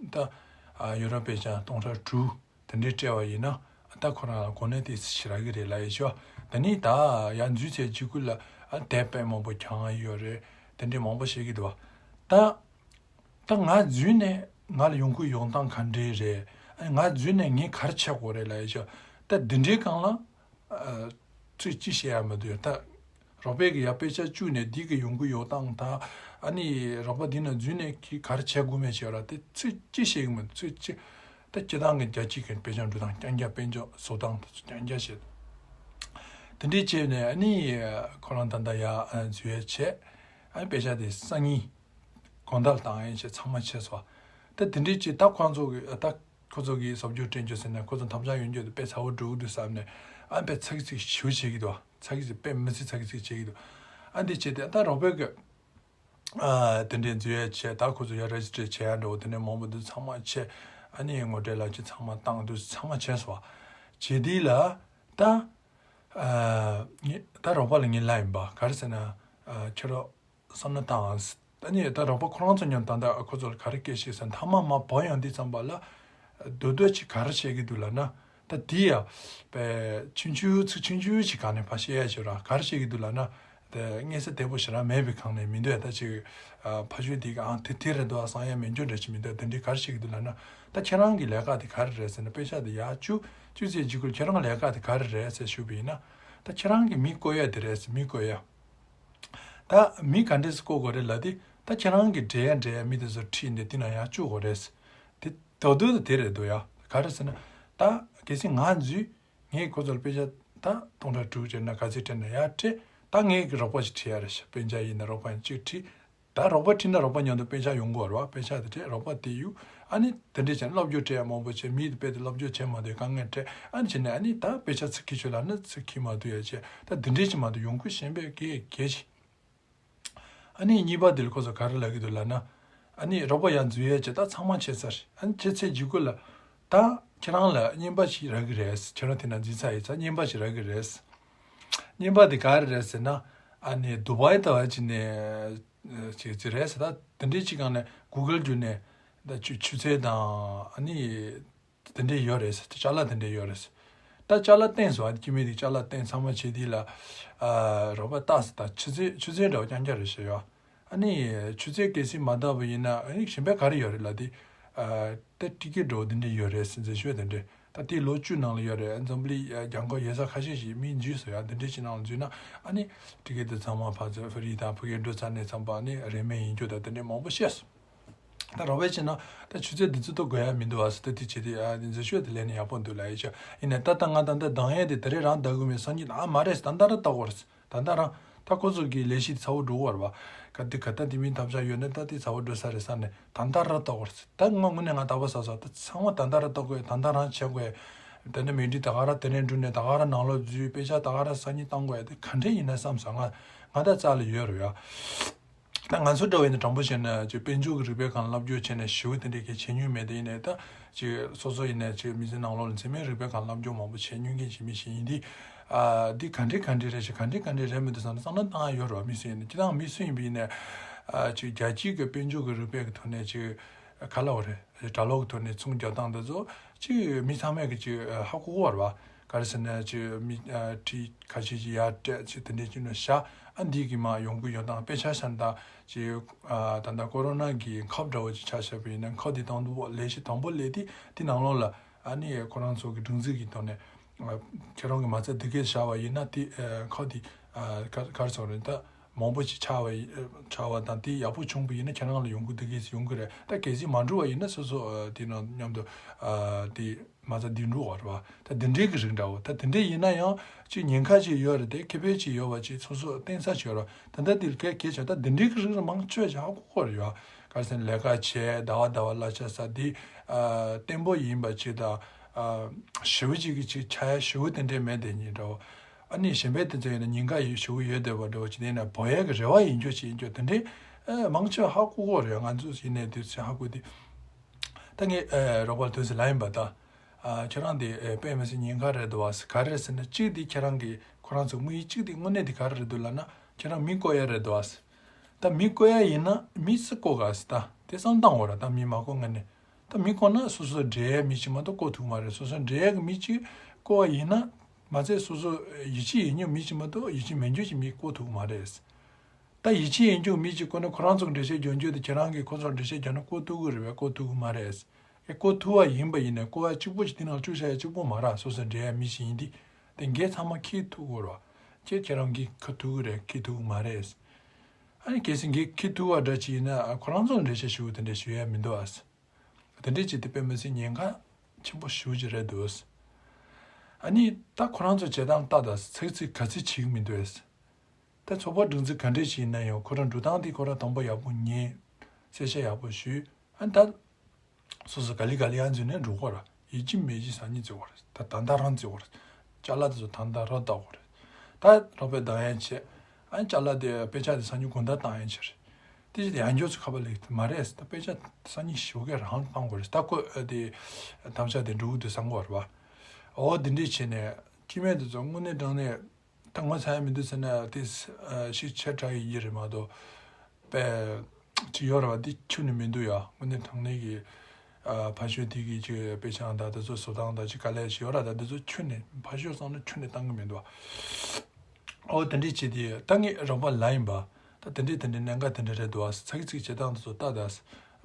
ད་ཨ་ཡོ་རོབ་པའི་ཆ་སྟོང་ཕྲག་དྲུག་དེ་འདྲའི་སྤྲད་པ་ཡིན་ན། ད་ཁོ་རང་ལ་གོ་གནས་དེ་ཞེ་དྲག་གི་རེད་ལབ་ཡ་ཞོ། ད་ནི་ད་ཡར་འཛུལ་ཚེ་གཅིག་པུ་ལ་ཨ་དེབ་དཔེ་མང་པོ་གྱང་ཡོད་རེད། དེ་འདྲའི་མང་པོ་བཤད་ཀྱི་འདུག་བ། ད་ད་ང་འཛུལ་ནས་ང་ལ་ཡོང་ཁུངས་ཡོང་སྟངས་ག་འདྲའི་རེད། ཨ་ང་འཛུལ་ནས་ངས་ག་རེ་བྱེད་དགོས་རེད་ལབ་ཡ་ཞོ། ད་འདི་འདྲའི་སྒང་ལ། ཨ་ཚིག་གཅིག་བཤད་ཡ་མི་འདུག་ཡ། ད་རོགས་པས་གི་ཡ་དཔེ་ཆ་བཅུག་ནས་འདི་གི་ཡོང་གི་ཡོད་སྟངས་དང་། ཨ་ནི་རོགས་པ་འདི་ན་འཛུལ་ནས་གི་ག་རེ་བྱེད་དགོས་མེད་བྱེད་ར། དེ་ཚིག་གཅིག་བཤད་གི་མི་འདུག་ཚིག་གཅིག་ད་སྤྱི་བཏང་གི་རྒྱལ་སྤྱི་གི་དཔེ་ཆ་འབྲི་སྟངས་རྐྱང་རྐྱང་དཔེ་འཇོག་བཟོ་སྟངས་དེ་ཚོ་རྐྱང་རྐྱང་བཤད། དེ་འདྲའི་བྱས་ནས་ཨ་ནི་ཁོ་རང་ད་ལྟ་ཡ་འཛུལ་ཡ་བྱས། ཨ་ནི་དཔེ་ཆ་དེ་སང་ཉིན་དགོང་དག་ལ་བཏང་ཡ་བྱས་ཚང་མ་བྱས་སོང་བ། ད་དེ་འདྲའི་བྱས་ད་ཁོང་ཚོ་གི་ད། ཁོ་ཚོ་གིས་བཟོ་བཅོས་སྤྲད་རྒྱུ་ཟེར་ན་ཁོ་ཚོ་དམ་བཅའ་ཡོང་རྒྱུ་དེ་དཔེ་ཚ་བོ་འགྲོ་གི་འདུག་བསམ་ནས། ཨ་དཔེ་ཚ་གི་ཚིག་ཞེ་པོ་བྱེད་ཀྱི་འདུག་ཚ་གི་ཚིག་དཔེ་མི་སྲིད་ཚ་གི་ཚིག་བྱེད་ཀྱི་འདུག་ཨ་འདི་བྱས་ཏེ་ད་རོགས་པས་གི་ཨ་དེ་འདྲའི་འཛུལ་ཡ་བྱས། ད་ཁོ་ཚོ་ཡ་རེ་ཇི་སི་ཊར་བྱེད་ཡ་འདྲ་བོ་དེ་འདྲའི་མང་པོ་འདུག་ཚང་མ་བྱས། ཨ་ནི་ངོ་སྤྲོད་ལག་ཁྱེར་ཚང་མ་བཏང་འདུག་ཚང་མ་བྱས་སོང་བ། བྱེད་དུས་ལ་ད་ཨ་ངས་ད་རོགས་པ་ལ་ངས་ལབ་ཡིན་པ། ག་རེ་ཟེར་ན། ཨ་ཁྱོད་རང་བསམ་བློ་བཏང་། ཨ་ནི་ད་རོགས་པ་ཁོ་རང་ཚོ་མཉམ་ད་ལྟ་ཁོ་ཚོ་ལ་ག་རེ་སྐད་ཆ་བཤད་ཟེར་ན། མཐའ་མ་མར་བབས་ཡོང་དུས་ཙམ་པ་ལ་མདོར་བསྡུས་ཅིག་ག་རེ་བཤད་ཀྱི་འདུག་ལབ་ན། ད་དེ་ཡ་པའི་ཆུང་ཆུང་ཚིག་ཆུང་ཆུང་ཞིག་ག་ནས་ཕར་བཤད་ཡ་ཞིག་ར། ག་རེ་བཤད་ཀྱི་འདུག་ལབ་ན། དེ་མངོན་གསལ་དོད་པོ་ཞེ་དྲག་མེད་པའི་སྒང་ནས་མི་འདུག་ད་ཅིག་ཨ་ཕ་ཤུལ་དེ་ག་ཨང་དེ་དེ་རེད་འདུག་ཨ་བསམ་ཡ་མེད་རྒྱུ་འདྲ་ཅིག་མི་འདུག་དེ་འདྲའི་ག་རེ་བཤད་ཀྱི་འདུག་ལབ་ན། ད་ཁྱེད་རང་གི་ལས་ཀ་དེ་ག་རེ་རེད་ཟེར་ན། དཔེ་ཆ་དེ་ཡར་བཅུག་བཅུག་ཚེ་གཅིག་པུ་ཁྱེད་རང་ལས་ཀ་དེ་ག་རེ་རེད་ཟེར་ཞུས་པ་ཡིན་ན། ད་ཁྱེད་རང་གི་མི་བསྐོ་ཡ་དེ་རེད་ཟེར། མི་བསྐོ་ཡ། ད་མི་ག་འདྲས་སེ་བསྐོ་དགོས་རེད་ལབ་དུས། ད་ཁྱེད་རང་གི་འབྲེལ་ཡ་འབྲེལ་ཡ་མི་དེ་ཚོ་ཁྲིད་ནས་དེ་ན་ཡར་བཅུག་དགོས་རེད། དེ་མདོར་བསྡུས་དེ་དེ་རེད་འདུག་ཡ། ག་རེ་ཟེར་ན། ད་གལ་སྲིད་ང་འཛུལ། ངས་ཁོ་ཚོར་དཔེ་ཆ་ད་སྟོང་ཕྲག་དྲུག་སྤྲད་ན་ག་ཚོད་སྤྲད་ན་ཡར་སྤྲད། ད་ངས་གི་རོགས་པ་ཞིག་ཁྲིད་ཡ་རེད་ཤག་སྤུན་ཀྱག་ཡིན་ན་རོགས་པ་ཡིན་གཅིག་ཁྲིད། ད་རོགས་པ་ཁྲིད་ན་རོགས་པ་མཉམ་དུ་དཔེ་ཆ་ཡོང་གི་རེད་བ། དཔེ་ཆ་དེ་སྤྲད། རོགས་པ་དེ་གཡུག་ཨ་ནི་དེ་འདྲས་བྱས་ན་སློབ་སྦྱོང་སྤྲད་ཡ་མང་པོ་བྱས། མི་དེ་དཔེ་དེ་སློབ་སྦྱོང་བྱེད་མ་ཐུབ་དཀའ་ངལ་འཕྲད། ཨ་ནི་བྱས་ནས་ཨ་ནི་ད་དཔེ་ཆ་ཚིག་ཁྱི་ཆོད་ལབ་ན་ཚིག་ཁྱི་མ་ཐུབ་ཡ་བྱས། ད་དེ་འདྲས་ཅིག་མ་གཏོགས་ཡོང་ཁུངས་གཞན་པའི་གེ་གེ་ཞིག་ཨ་ནི་གཉིས་པ་དེ་ལ་ཁོ་ཚོ་ག་རེ་ལབ་ཀྱི་འདུག་ལབ་ན། ཨ་ནི་རོགས་པ་ཡར་འཛུལ་ཡས་བྱས། ད་ཚང་མ་བྱས་ཚར། ཨ་ནི་བྱས་ཚེ་འཇིགས་སྐུལ་ལ། ད་ཁྱེད་རང་ལ་རྔན་པ་ཞིག་རག་གི་རེད། ཁྱེད་རང་དེ་ན་འཛུལ་ཚར་ཡིན་ཙང་རྔན་པ་ཞིག་རག་གི་རེད། རྔན་པ་དེ་ག་རེ་རེད་ཟེར་ན། ཨ་ནི་དུ་བའི་ད་བ་ཅི་ནས་ཅིག་ཅི་རེད་ཟེར། ད་དེ་འདྲའི་ཅིག་གང་ནས་གུ་གལ་བརྒྱུད་ནས་ད་ཆུ་ཆུ་ཚད་དང་ཨ་ནི་དེ་འདྲའི་ཡོད་རེད་ཟེར། ཅ་ལག་དེ་འདྲའི་ཡོད་རེད་ཟེར། ད་ཅ་ལག་བསྟན་སོང་། ཨ་ནི་སྐྱེ་དམན་དེ་ཅ་ལག་བསྟན་ཚང་མ་བྱས་དེ་ལ་ཨ་རོགས་པ་ལྟ་ཟེར། ད་ཆུ་ཚད་ཆུ་ཚད་འདྲ་བ་རྐྱང་རྐྱང་རེད་ཟེར་ཡོད། ཨ་ནི་ཆུ་ཚད་གལ་སྲིད་མ་འདང་བ་ཡིན་ན་ཨ་ནི་གཞན་པ་ག་རེ་ཡོད་རེད་ལབ་དེ། ཨ་ད་ཊི་ཀེ་ཊི་འདྲ་བོ་དེ་འདྲ་ཡོད་རེད་ཟེར་འཛུལ་ཞུ་བ་དེ་འདྲ། ད་དེ་ལོ་བཅུ་ནང་ལ་ཡོད་རེད། འཛམ་བུ་གླིང་རྒྱལ་ཁབ་ཡོད་ས་ཁ་ཤས་ཤིག་མི་འཛུལ་སོང་ཡ། དེ་འདྲ་ཅིག་ནང་ལ་འཛུལ་ན་ཨ་ནི་ཊི་ཀེ་ཊི་དེ་ཚང་མ་ཕར་ཚུར་ཧྥི་རི་དང་ཕ་གིར་འགྲོ་ཚར་ནས་ཚང་མ་ཨ་ནི་རིན་མེད་ཡིན་རྒྱུ་དང་དེ་འདྲ་མང་པོ་བཤད་སོང་། ད་རོགས་པས་བྱས་ན་ད་ཆུ་ཚད་འདི་ཚོ་ལྟ་དགོས་ཡ་མི་འདུག་ཨ་ཟེར། ད་དེ་བྱས་ཏེ་ཨ་ནི་འཛུལ་ཞུ་བ་དེ་ལས་ནི་ཡག་པོ་འདུག་ལབ་ཡ་ཆ། ཡིན་ནའི་ད་ལྟ་ང་ད་ལྟ་འདང་ཡས་དེ་དེ་རེད། རང་ད་དགོས་མེད་སང་ཉིན་ཨ་མ་རེད་ཟེར། ད་ལྟ་ར་ལྟ་དགོས་རེད་ཟེར། ད་ལྟ་རང་ད་ཁོ་ཚོ་གི་ལས་གཞི་དེ་ཚ་བོ་འགྲོ་བར་བ། ག་དེ་ག་ད་དེ་མིན་ཐབས་ཆག་ཡོད་ན་ད་དེ་ཚ་བོ་འགྲོ་ས་རེད་བསམ་ནས་ད་ལྟ་ར་ལྟ་དགོས་རེད། ད་ང་དངོས་གནས་ང་ད་བ་ཟ་ཟ་ད་ཚང་མ་ད་ལྟ་ར་ལྟ་དགོས། ད་ལྟ་རང་བྱེད་དགོས། ད་ནི་མི་འདི་ད་ག་ར་དེ་ནས་འགྲུལ་ནས་ད་ག་ར་ནང་ལོགས་འཛུལ། དཔེ་ཆ་ད་ག་ར་སང་ཉིན་བཏང་དགོས། དེ་ག་འདྲས་ཡིན་ན་བསམ་སོང་། ང་ང་ད་རྩ་ལ་ཡོད་རེད་ཡ། ད་ང་ཚོ་འདྲ་བོ་ཡིན་ན་དྲང་པོ་བཤད་ན་ཅིག་དཔལ་འབྱོར་གྱི་རིག་པའི་སྒང་ལ་བསླབ་སྦྱོང་བྱས་ནས་ཞེ་པོ་དེ་འདྲས་གལ་ཆེ་མྱོང་མེད། དེ་ཡིན་ནའི་ད་ཅིག་སོ་སོ་ཡིན་ནའི་ཅིག་མི་ཚེ་ནང་ལོགས་ལ་འཛིན་མའི་རིག་པའི་སྒང་ལ་བསླབ་སྦྱོང་མང་པོ་བྱས་མྱོང་མཁན་ཞིག་མི་ཞིག་ཡིན་དུས། ཨ་འདི་ག་འདྲས་ག་འདྲས་རེད་ཤག་ག་འདྲས་ག་འདྲས་རེད་མི་འདུག་བསམ་ན་བསམ་བློ་བཏང་ཡ་ཡོད་རེད་བ། མི་སུ་ཡིན་ནའི་སྤྱིར་བཏང་མི་སུ་ཡིན་པ་ཡིན་ནའི་ཨ་ཅིག་རྒྱལ་སྤྱིའི་གི་དཔལ་འབྱོར་གྱི་རིག་པའི་གི་ཐོག་ནས་ཅིག་ག་ལབ་དགོས་རེད། དྲ་ལོག་གི་ཐོག་ནས་ཚོང་རྒྱག་སྟངས་འདི་ཚོ་ཅིག་མི་ཚང་མས་གི་ཅིག་ཧ་གོ་གི་ཡོད་རེད་བ། ག་རེ་ཟེར་ན་ཅིག་མི་ཁྲི་ཁ་ཤས་ཅིག་ཡར་སྤྲད་ཅིག་དེ་འདྲས་ཅིག་ནང་བཞག་ཨ་འདི་གི་མར་ཡོང་གི་ཡོད་སྟངས། དཔེ་ཆ་བཞག་ན་ད་ཅིག་ཨ་ད་ལྟ་ཀོ་རོ་ན་གི་ཁབ་འདྲ་བོ་ཅིག་ཆ་བཞག་པ་ཡིན་ན་ཁབ་འདི་དང་པོ་ལས་གཞི་དང་པོ་ལས་དེ་དེ་ནང་ལོགས་ལ་ཨ་ནི་ཁོ་རང་ཚོ་གི་སྒྲིག་འཛུགས་ཀྱི་ཐོག་ནས་ཨ་ཁྱེད་རང་གི་མ་རྩ་འདི་གས་བཞག་པ་ཡིན་ན་དེ་ཨ་ཁབ་འདི་ཨ་ག་ག་རེ་ཟེར་དགོས་རེད། ད་མང་པོ་ཅིག་ཆགས་པ་ཡིན་ཆགས་པ་དང་དེ་ཡག་པོ་བྱུང་པ་ཡིན་ན་ཁྱེད་རང་ལ་ཡོང་གི་འདི་གས་ཡོང་གི་རེད། ད་གལ་སྲིད་མ་འགྲུབ་པ་ཡིན་ན་སོ་སོ་ཨ་དེ་ནང་མཉམ་དུ་ཨ་དེ་མ་རྩ་འདི་འགྲོ་བ་རེད་བ། ད་དེ་འདྲའི་གི་རིགས་འདྲ་བོ། ད་དེ་འདྲའི་ཡིན་ན་ཡང་ཅིག་ཉེན་ཁ་ཅིག་ཡོད་རེད་དེ། ཁེ་ཕན་ཅིག་ཡོད་པ་ཅིག་སོ་སོ་བརྟེན་ས་ཅིག་ཡོད་རེད་བ། ད་ལྟ་དེ་གལ་གལ་ཆེ། ད་དེ་འདྲའི་གི་རིགས་མང་ཆེ་བ་ཅིག་ཧ་གོ་གི་རེད་བ། ག་རེ་ཟེར་ན་ལས་ཀ་བྱས་ཟླ་བ་ཟླ་བ་གླ་ཆ་ཟ་དེ་ཨ་བརྟན་པོ་ཡིན་པ་ཅིག་དང་ཨ་ཞེ་པོ་ཅིག་གི་ཅིག་ཆག་ཡ་ཞེ་པོ་དེ་འདྲའི་མེད་དེ་ཉིད་འདྲ་བོ། ཨ་ནི་གཞན་པའི་དེ་ཚོ་ཡིན་ན་ཉེན་ཁ་ཡོད་ཞེ་པོ་ཡོད་བསྡད་པ་འདྲ་བོ་ཅིག་དེ་ན་བོར་ཡ་གི་རེ་བ་ཡིན་རྒྱུ་ཅིག་ཡིན་རྒྱུ་དེ་འདྲའི་ཨ་མང་ཆེ་བ་ཧ་གོ་གི་རེད། ང་ཚོ་ཡིན་ནའི་དེ་ཚོ་ཧ་གོ་དེ། ད་ངས་ཨ་རོགས་པ་ལ་དུས་སུ་ལབ་ཡིན་པ་ད། ཨ་ཁྱེད་རང་དེ་ཨ་དཔེ་མི་སྲིད་ཉེན་ཁ་རེད་འདུག་བ། ག་རེ་རེད་ཟེར་ན་གཅིག་དེ་ཁྱེད་རང་གི་ཁོ་རང་ཚོ་དམིགས་ཡུལ་གཅིག་དེ་དངོས་གནས་དེ་ག་རེ་རེད་འདུག་ལབ་ན་ཁྱེད་རང་མི་བཀོལ་ཡ་རེད་འདུག་བ། ད་མི་བཀོལ་ཡ་ཡིན་ན་མི་སུ་བཀོལ་ག་ཟེར། ད་དེ་བསམ་བཏང་དགོས་ར། ད་མི་མ་བཀོལ་ངེས་ནས། ད་མི་བཀོལ་ན་སོ་སོ་འབྲེལ་ཡ་མི་གཅིག་མ་གཏོགས་བཀོལ་ཐུབ་མ་རེད། སོ་སོ་འབྲེལ་ཡ་གི་མི་གཅིག་བཀོལ་བ་ཡིན་ན་མ་ཚད་སོ་སོ་ཡིད་ཆེས་ཡིན་མཁན་མི་གཅིག་མ་གཏོགས་ཡིད་ཆེས་མེད་མཁན་གྱི་མི་བཀོལ་ཐུབ་མ་རེད། ད་ཡིད་ཆེས་ཡིན་མཁན་མི་གཅིག་བཀོལ་ན་ཁོ་རང་ཚོ་འགྲེལ་བཤད་རྒྱག་རྒྱུ་དེ་ཁྱེད་རང་གིས་ཁོ་ཚོར་འགྲེལ་བཤད་རྒྱག་ན་བཀོལ་ཐུབ་ཀྱི་རེད་པས། བཀོལ་ཐུབ་ཀྱི་མ་རེད། ཨེ་བཀོལ་ཐུབ་པ་ཡིན་པ་ཡིན་ནའི་བཀོལ་བ་གཅིག་པོ་ཅིག་དེ་ནང་བཅུག་བཞག་ཡ་གཅིག་པོ་མ་རེད། སོ་སོ་འབྲེལ་ཡ་མི་ཞིག་ཡིན་དུས་དེ་འགན་ཚང་མ་འཁྱེར་ཐུབ་དགོས་རེད་བ། ཁྱེད་ཁྱེད་རང་གིས་འཁྱེར་ཐུབ་ཀྱི་རེད། འཁྱེར་ཐུབ་ཀྱི་མ་རེད། ཨ་ནི་གལ་སྲིད་འགན་འཁྱེར་ཐུབ་པ་འདྲ་ཅིག་ཡིན་ན་ཁོ་རང་ཚོར་འགྲེལ་བཤད་ཞུ་དེ་འདྲ་ཞུ་ཡ་མི་འདུག་ཨ། དེ་འདྲས་ཅིག་དེ་དཔེ་མི་སྲིད་ཉེན་ཁ་ཆེན་པོ་ཞེ་པོ་ཅིག་རེད་འདུག་ཨ་ནི་ད་ཁོ་རང་ཚོ་བྱེད་སྟངས་ལྟ་དང་ཚིག་ཚིག་ག་ཚོད་བྱེད་ཀྱི་མི་འདུག་ཨེ། ད་ཚོགས་པ་སྒྲིག་འཛུགས་ག་འདྲས་ཞིག་ཡིན་ན་ཡང་ཁོ་རང་འགྲོ་སྟངས་དེ་ཁོ་རང་དང་པོ་ཡག་པོ་ཉན། གསལ་བཤད་ཡག་པོ་ཞུས། ཨ་ནི་ད་སོ་སོ་ག་ལེ་ག་ལེ་ཡང་འཛུལ་ནས་འགྲོ་དགོས་ར། ཡིན་གཅིག་མིན་གཅིག་སང་ཉིན་འཛུལ་དགོས་རེད། ད་ད་ལྟ་རང་འཛུལ་དགོས་རེད། ཅ་ལག་དེ་ཚོ་ད་ལྟ་རང་ལྟ་དགོས་རེད། ད་རོགས་པས་འདང་ཡང་བྱས། ཨ་ནི་ཅ་ལག་དེ་དཔེ་ཆ་དེ་སང་ཉིན་དགོང་དག་བཏང་ཡང་བྱས་རེད། དེ་བཞིན་ཡང་འགྱོ་ཚོ་ཁ་པར་ལེགས་མ་རེད། ད་དཔེ་ཆ་སང་ཉིན་ཞོགས་ཀས་རང་བཏང་དགོས་རེད། ད་ཁོ་ཨ་དེ་དམ་བཅའ་དེ་འགྲུབ་འདུག་བསམ་གོ་རེད་བ། འོ་དེ་འདྲས་བྱས་ནས་སྐྱེ་དམན་དེ་ཚོ་དངོས་གནས་དྲང་གནས་ད་ངོ་ཚ་ཡ་མི་འདུག་ཟེར་ན་དེ་ཨ་ཞིག་ཆེ་དྲགས་ཡི་ཡི་རེད་མ་གཏོགས་པས་ཅི་ཡོད་རེད་བ། དེ་ཁྱོན་ནས་མི་འདུག་ཡ། དངོས་གནས་དྲང་གནས་ཀྱི་ཨ་ཕ་ཤོད་དེ་གི་ཅི་དཔེ་ཆ་ད་དེ་ཚོ་བཟོ་སྟངས་ད་ཅི་དཀའ་ལས་ཞིག་ཡོད་ར། ད་དེ་ཚོ་ཁྱོན་ནས་ཕ་ཤོད་བསམ་ན་ཁྱོན་ནས་བཏང་གི་མི་འདུག་བ། ཨོ་དེ་འདྲས་བྱས་དེ་ད་ངས་རོགས་པ་ལ་ཡིན་པ། ད་དེ་འདྲས་དེ་འདྲས་གནད་འགག་དེ་འདྲས་རེད་འདུག་ཨ། ཚིག་ཚིག་བྱེད་སྟངས་དེ་ཚོ་ལྟ་ད།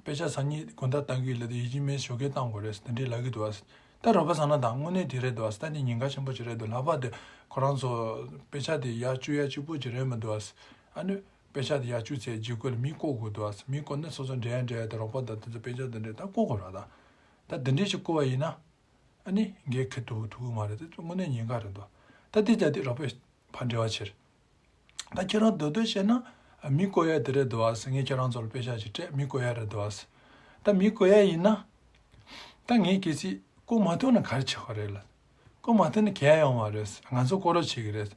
དཔེ་ཆ་སང་ཉིན་དགོང་དག་བཏང་གི་ལབ་དེ་ཡིད་ཀྱི་མེད་ཞོགས་ཀས་བཏང་དགོས་རེད་དེ་འདྲས་ལབ་གི་འདུག་ཨ། ད་རོགས་པ་ཚང་ན་ད་དངོས་གནས་དེ་རེད་འདུག་ཨ། ད་ནི་ཉེན་ཁ་ཆེན་པོ་ཅིག་རེད་འདུག་ལྷག་པར་དུ་ཁོ་རང་ཚོ་དཔེ་ཆ་དེ་ཡར་བཅུག་ཡ་གཅིག་པོ་ཅིག་རེད་མི་འདུག་ཨ། ཨ་ནི་དཔེ་ཆ་དེ་ཡར་བཅུག་ཚེ་རྗེས་བཀོད་ལ་མི་བཀོལ་དགོས་འདུག་ཨ། མི་བཀོལ་ན་སོ་སོ་འབྲེལ་ཡ་འབྲེལ་ཡ་དེ་རོགས་པ་དང་དེ་ཚོ་དཔེ་ཆ་དེ་འདྲས་ད་བཀོལ་དགོས་ར། ད་ད་དེ་འདྲས་ཅིག་བཀོལ་བ་ཡིན་ན། ཨ་ནི་འགན་འཁྱེར་ཐུབ་ཐུབ་ཀྱི་མ་རེད། དེ་དངོས་གནས་ཉེན་ཁ་རེད་འདུག་ད་དེ་ལྟ་དེ་རོགས་པས་ཕར་འབྲེལ་བ་བྱེད། ད་ཁྱེད་རང་སྡོད་སྡོད་བཤད་ན་མི་བཀོལ་ཡ་དེ་རེད་འདུག་ཨ་ཟེར། ངས་ཁྱེད་རང་ཚོ་ལ་དཔེ་ཆ་ཞིག་སྤྲད། མི་བཀོལ་ཡ་རེད་འདུག་ཨ་ཟེར། ད་མི་བཀོལ་ཡ་ཡིན་ན། ད་ངས་གལ་སྲིད་བཀོལ་མ་ཐུབ་ན་ག་རེ་བྱེད་དགོས་རེད་ལ། བཀོལ་མ་ཐུབ་ན་གལ་ཡོང་བ་རེད། ང་ཚོ་བཀོལ་རོགས་བྱེད་ཀྱི་རེད།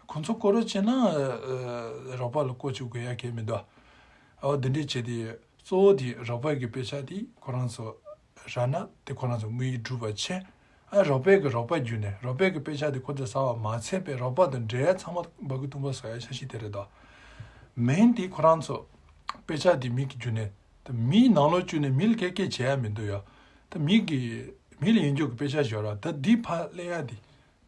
ཁོང་ཚོ་བཀོལ་རོགས་བྱེད་ན་ཨ་རོགས་པ་ལ་བཀོལ་བཅུག་དགོས་ཡ་གལ་མི་འདུག་ཨ་འོ་འདི་འདྲས་བྱས་ཏེ། གཙོ་བོ་དེ་རོགས་པ་གི་དཔེ་ཆ་དེ་ཁོ་རང་ཚོ་རག་ན་དེ་ཁོ་རང་ཚོ་དམིགས་ཡུལ་འགྲུབ་པ་བྱས། ཨ་རོགས་པའི་གི་རོགས་པ་བརྒྱུད་ནས་རོགས་པའི་གི་དཔེ་ཆ་དེ་ཁོ་ཚོས་ཟ་བ་མ་ཚད་པའི་རོགས་པ་དང་འབྲེལ་ཚང་མ་འབག་གི་ཐུམ་པ་ཟ་ཡ་ཤ་ཤི་དེ་རེད་དོ། མིན་དེ་ཁོ་རང་ཚོ་དཔེ་ཆ་དེ་མི་གི་བརྒྱུད་ནས་ད་མིའི་ནང་ལོགས་བཅུག་ནས་མི་ལ་སྐད་སྐད་བྱེད་ཡ་མི་འདུག་ཡ། ད་མི་གི་མི་ལ་ཡིན་རྒྱུ་གི་དཔེ་ཆ་ཞོར་ར་ད་དེ་ཕར་སླེབས་ཡ་དེ།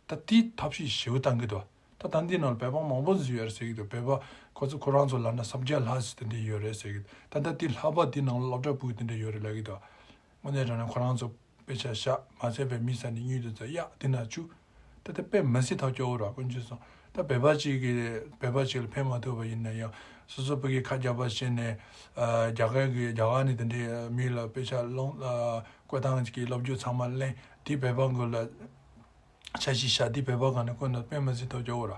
ད་དེའི་ཐབས་ཤེས་ཞེ་པོ་བཏང་གི་འདུག་ད་ད་འདི་ནང་ལ་བོད་པ་མང་པོ་ཟིག་ཡོད་རེད་ཟེར་གི་འདུག་བོད་པ་ཁོ་ཚོ་ཁོ་རང་ཚོ་ལབ་ན་སུམ་བརྒྱ་ལྷག་ཟིག་དེ་འདྲ་ཡོད་རེད་ཟེར་གི་འདུག་ད་ལྟ་དེ་ལྷག་པ་དེ་ནང་ལ་སློབ་གྲྭ་ཕྲུ་གུ་དེ་འདྲ་ཡོད་རེད་ལབ་གི་འདུག་དངོས་གནས་དྲང་གནས་ཁོ་རང་ཚོ་དཔེ་ཆ་བཞག་མ་ཚད་པའི་མི་ས་ནས་གཉིས་དུ་ཚོ་ཡག་དེ་ན་བཅུག་ད་དེ་དཔེ་མི་སྲིད་ཐབས་སྐྱོ་བོ་ར་དཀོན་མཆོག་གསུམ། ད་བོད་པ་གཅིག་གིས་བོད་པ་གཅིག་ལ་ཕན་མ་ཐོགས་པ་ཡིན་ན་ཡང་སོ་སོ་ཕ་གིའི་ཁ་རྒྱག་པ་བྱས་ནས་ཨ་རྒྱ་གར་གི་རྒྱ་གར་ནས་དེ་འདྲའི་མི་ལ་དཔེ་ཆ་སློང་ཨ་བཀོད་སྟངས་ཀྱི་སློབ་སྦྱོང་ཚང་མ་གླེང་དེ་བོད་པ་གི་ལ། འཆར་གཞི་བཞག་དེ་བོད་པ་གང་ནས་བཀོད་ན་དཔེ་མི་སྲིད་ཐབས་སྐྱོ་བོ་ར།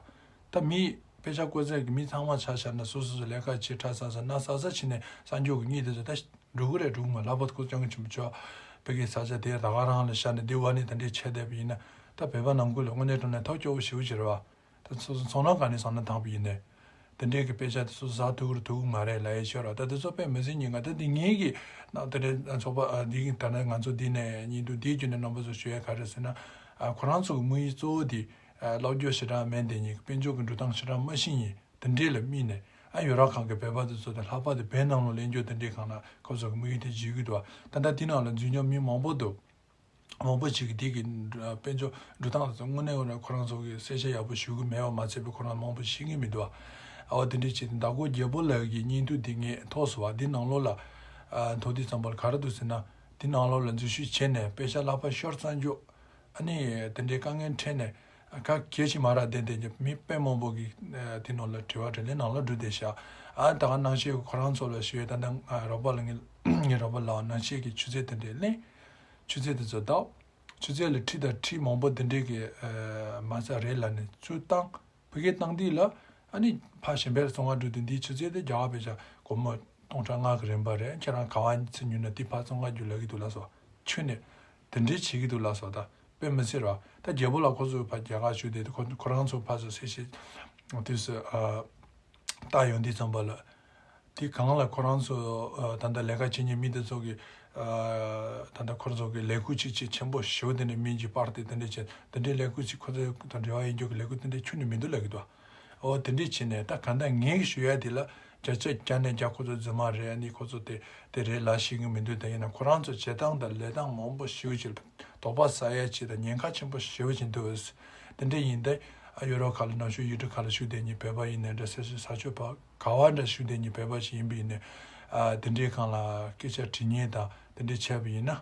ད་མི་དཔེ་ཆ་བཀོད་ཚད་ཀྱི་མི་ཚང་མ་ཆ་བཞག་ན་སོ་སོ་སོ་ལས་ཀ་བྱེད་ཁྲ་ཟ་ས་ན་ཟ་ས་བྱས་ནས་གསར་འགྱུར་གྱི་གཉིད་དེ་ཚོ་ད་འགྲོ་གི་རེད་འགྲོ་གི་མ་ལབ་པ་ཁོ་ཚོ་སྤྱང་ཀི་ཆེན་པོ་ཆོག་བོད་ཀྱི་ས་ཆ་དེ་ད་ག་རང་ལ་ཤར་ནས་དེ་བ་ནས་ད་འདྲའི་ཆེ་བསྡད་པ་ཡིན་ན་ད་བོད་པ་ནང་ཁུལ་ལ་དངོས་གནས་དྲང་གནས་ཐབས་སྐྱོ་བོ་ཞེ་པོ་ཅིག་རེད་བ། ད་སོ་སོ་ཚོང་ལམ་གང་ནས་བསམ་བློ་བཏང་པ་ཡིན་ནའི། དེ་འདྲའི་གི་དཔེ་ཆ་དེ་ཚོ་ཟ་ཐུབ་ཀྱི་རེད་ཐུབ་ཀྱི་མ་རེད་ལབ་ཡ་ཤོད་ར། ད་དེ་ཚོ་དཔེ་མི་སྲིད་ཉེན་ཁ་ད་དེ་ངེད་ཀྱི་ནང་དེ་འདྲའི་ཚོགས་པ་ཨ་འདི་གི་ད་ནས་ང་ཚོ་འདི་ནས་ཉིན་དུ་འདིའི་རྒྱུད་ནས་རྣམ་པ་ཚོ་ཞུ་ཡ་ག་རེ་ཟེར་ན། ཨ་ཁོ་རང་ཚོ་གི་དམིགས་ཡུལ་གཙོ་བོ་དེ་ཨ་སློབ་སྦྱོང་ཞེ་དྲག་མེད་དེ་ཉིད་དཔལ་འབྱོར་གྱི་འགྲོ་སྟངས་ཞེ་དྲག་མ་ཤེས་ཉིན་དེ་འདྲའི་ལ་དམིགས་ནས་ཨ་ཡོ་རོབ་ཁག་གི་བོད་པ་དེ་ཚོ་དང་ལྷག་པར་དུ་བོད་ནང་ལ་གླེང་རྒྱུ་དེ་འདྲའི་སྒང་ལ་ཁོ་ཚོ་གི་དམིགས་ཡུལ་དེ་བརྗོད་ཀྱི་འདུག་ད་ལྟ་དེ་ནང་ལ་འཛུལ་མྱོང་མི་མང་པོ་འདུག་མང་པོ་ཞིག་གིས་དེ་གི་དཔལ་འབྱོར་འགྲོ་སྟངས་དེ་ཚོ་དངོས་གནས་ཁོ་རང་ཚོ་གིས་གསལ་བཤད་ཡག་པོ་ཞུ་གི་མེད་པ་མ་ཚད་པའི་ཁོ་རང་མང་པོ་ཤེས་ཀྱི་མི་འདུག་ཨ་བ་དེ་འདྲའི་ཆེད་དུ་མདའ་དགོང་རྒྱལ་པོ་ལགས་ཀྱི་བརྙན་ཐུང་དེ་ངས་ཐོག་སོ་བ་འདི་ནང་ལོགས་ལ་ཐོག་དེ་ཙམ་པར་ག་རེ་འདུག་ཟེར་ན། དེ་ནང་ལོགས་ལ་འཛུལ་ཞུགས་བྱས་ནས་དཔེ་ཆ་ལག་པ་ཤོར་ཙང་འཇོག་ཨ་ནི་དེ་འདྲའི་དཀའ་ངལ་འཕྲད་ནས་ག་གེ་ཞིག་མ་རག་བསྡད་དེ་མི་དཔེ་མང་པོ་གིས་དེ་ནང་ལ་དྲི་བ་དྲིས་ལན་ནང་ལ་འགྲོ་བསྡད་ཤག་ཨ་ད་ག་ནང་བཞིན་ཁོ་རང་ཚོ་ལ་ཞུ་ཡས་ད་ལྟ་རོགས་པ་ལ་ངས་ངའི་རོགས་པ་ལ་ནང་བཞིན་གྱི་ཆུ་ཚོད་དེ་འདྲའི་གླེང་། ཆུ་ཚོད་དེ་ཚོ་བདག་ཆུ་ཚོད་ལ་ཁྲི་དང་ཁྲི་མང་པོ་དེ་འདྲའི་གི་མ་རྩ་རེད་ལབ་ནས་ཚུར་བཏང་། བོད་སྐད་བཏང་དུས་ལ་ཨ་ནི་ཕ་གཞན་པའི་ཚོང་ཁང་འགྲོ་དུས་འདིའི་ཆུ་ཚོད་དེ་རྒྱ་གར་བས་ཤག་སྒོར་མོ་སྟོང་ཕྲག་ལྔ་གི་རིན་པ་རེད། ཁྱེད་རང་ག་བ་ཚུར་ཉོས་ན་དེ་ཕ་ཚོང་ཁང་རྒྱུ་ལབ་ཀྱི་འདུག་ལ་སོགས་ཁྱོན་ནས་དེ་འདྲའི་བྱེད་ཀྱི་འདུག་ལ་སོགས་ད་དཔེ་མི་སྲིད་ར། ད་རྒྱལ་པོ་ལགས་ཁོ་ཚོ་ཕ་རྒྱ་གར་བཞུགས་དེ་ཁོ་ཁོ་རང་ཚོ་ཕ་ཚོ་སེ་ཤེས་དུས་སུ་ཨ། ལྟ་ཡོང་དུས་ཙམ་པ་ལ། དེ་གང་ལ་ཁོ་རང་ཚོ་ཨ་ད་ལྟ་ལས་ཀ་བྱེད་མཁན་མི་དེ་ཚོ་གི་ཨ་ད་ལྟ་ཁོ་རང་ཚོ་གི་ལས་ཁུངས་གཅིག་གཅིག་ཆེན་པོ་ཞེ་པོ་དེ་འདྲ་མིང་གཅིག་སྤར་ཏེ་དེ་འདྲ་བྱས་དེ་འདྲའི་ལས་ཁུངས་གཅིག་ཁོ་ཚོ་དང་འབྲེལ་བ་ཡིན་རྒྱུ་གི་ལས་ཁུངས་དེ་འདྲ་ཁྱོན་ནས་མི་འདུག་ལབ་ཀྱི་འདུག་ཨོ་དེ་འདྲ་བྱས་ནས་ད་གང་ལྟར་ངས་ཞུ་ཡ་དེ་ལ་བརྒྱ་ཆ་བརྒྱ་ནས་བརྒྱ་ཁོ་ཚོ་རྫུན་མ་རེད། ཨ་ནི་ཁོ་ཚོ་དེ་དེ་རེད་ལབ་ཤེས་ཀྱི་མི་འདུག་ད་ཡིན་ན་ཁོ་རང་ཚོ་བྱེད་སྟངས་དང་ལས་སྟངས་མང་པོ་ཞེ་པོ་ཅིག་དོགས་པ་ཟ་ཡ་ཅིག་དང་ཉེན་ཁ་ཆེན་པོ་ཞེ་པོ་ཅིག་འདུག་དེ་འདྲ་ཡིན་ཏེ་ཨ་ཡུ་རོབ་ཁག་ལ་ནང་ཆོས་ཡུལ་གྲུ་ཁག་ལ་བཞུགས་བསྡད་མཁན་བོད་པ་ཡིན་ནའི་འདྲ་སེ་སེ་ས་ཆོས་པ་ག་བ་འདྲ་བཞུགས་བསྡད་མཁན་བོད་པ་ཞིག་ཡིན་པ་ཡིན་ནའི་ཨ་དེ་འདྲའི་སྒང་ལ་སྐད་ཆ་དྲི་མཁན་དང་དེ་འདྲ་བྱས་པ་ཡིན་ན་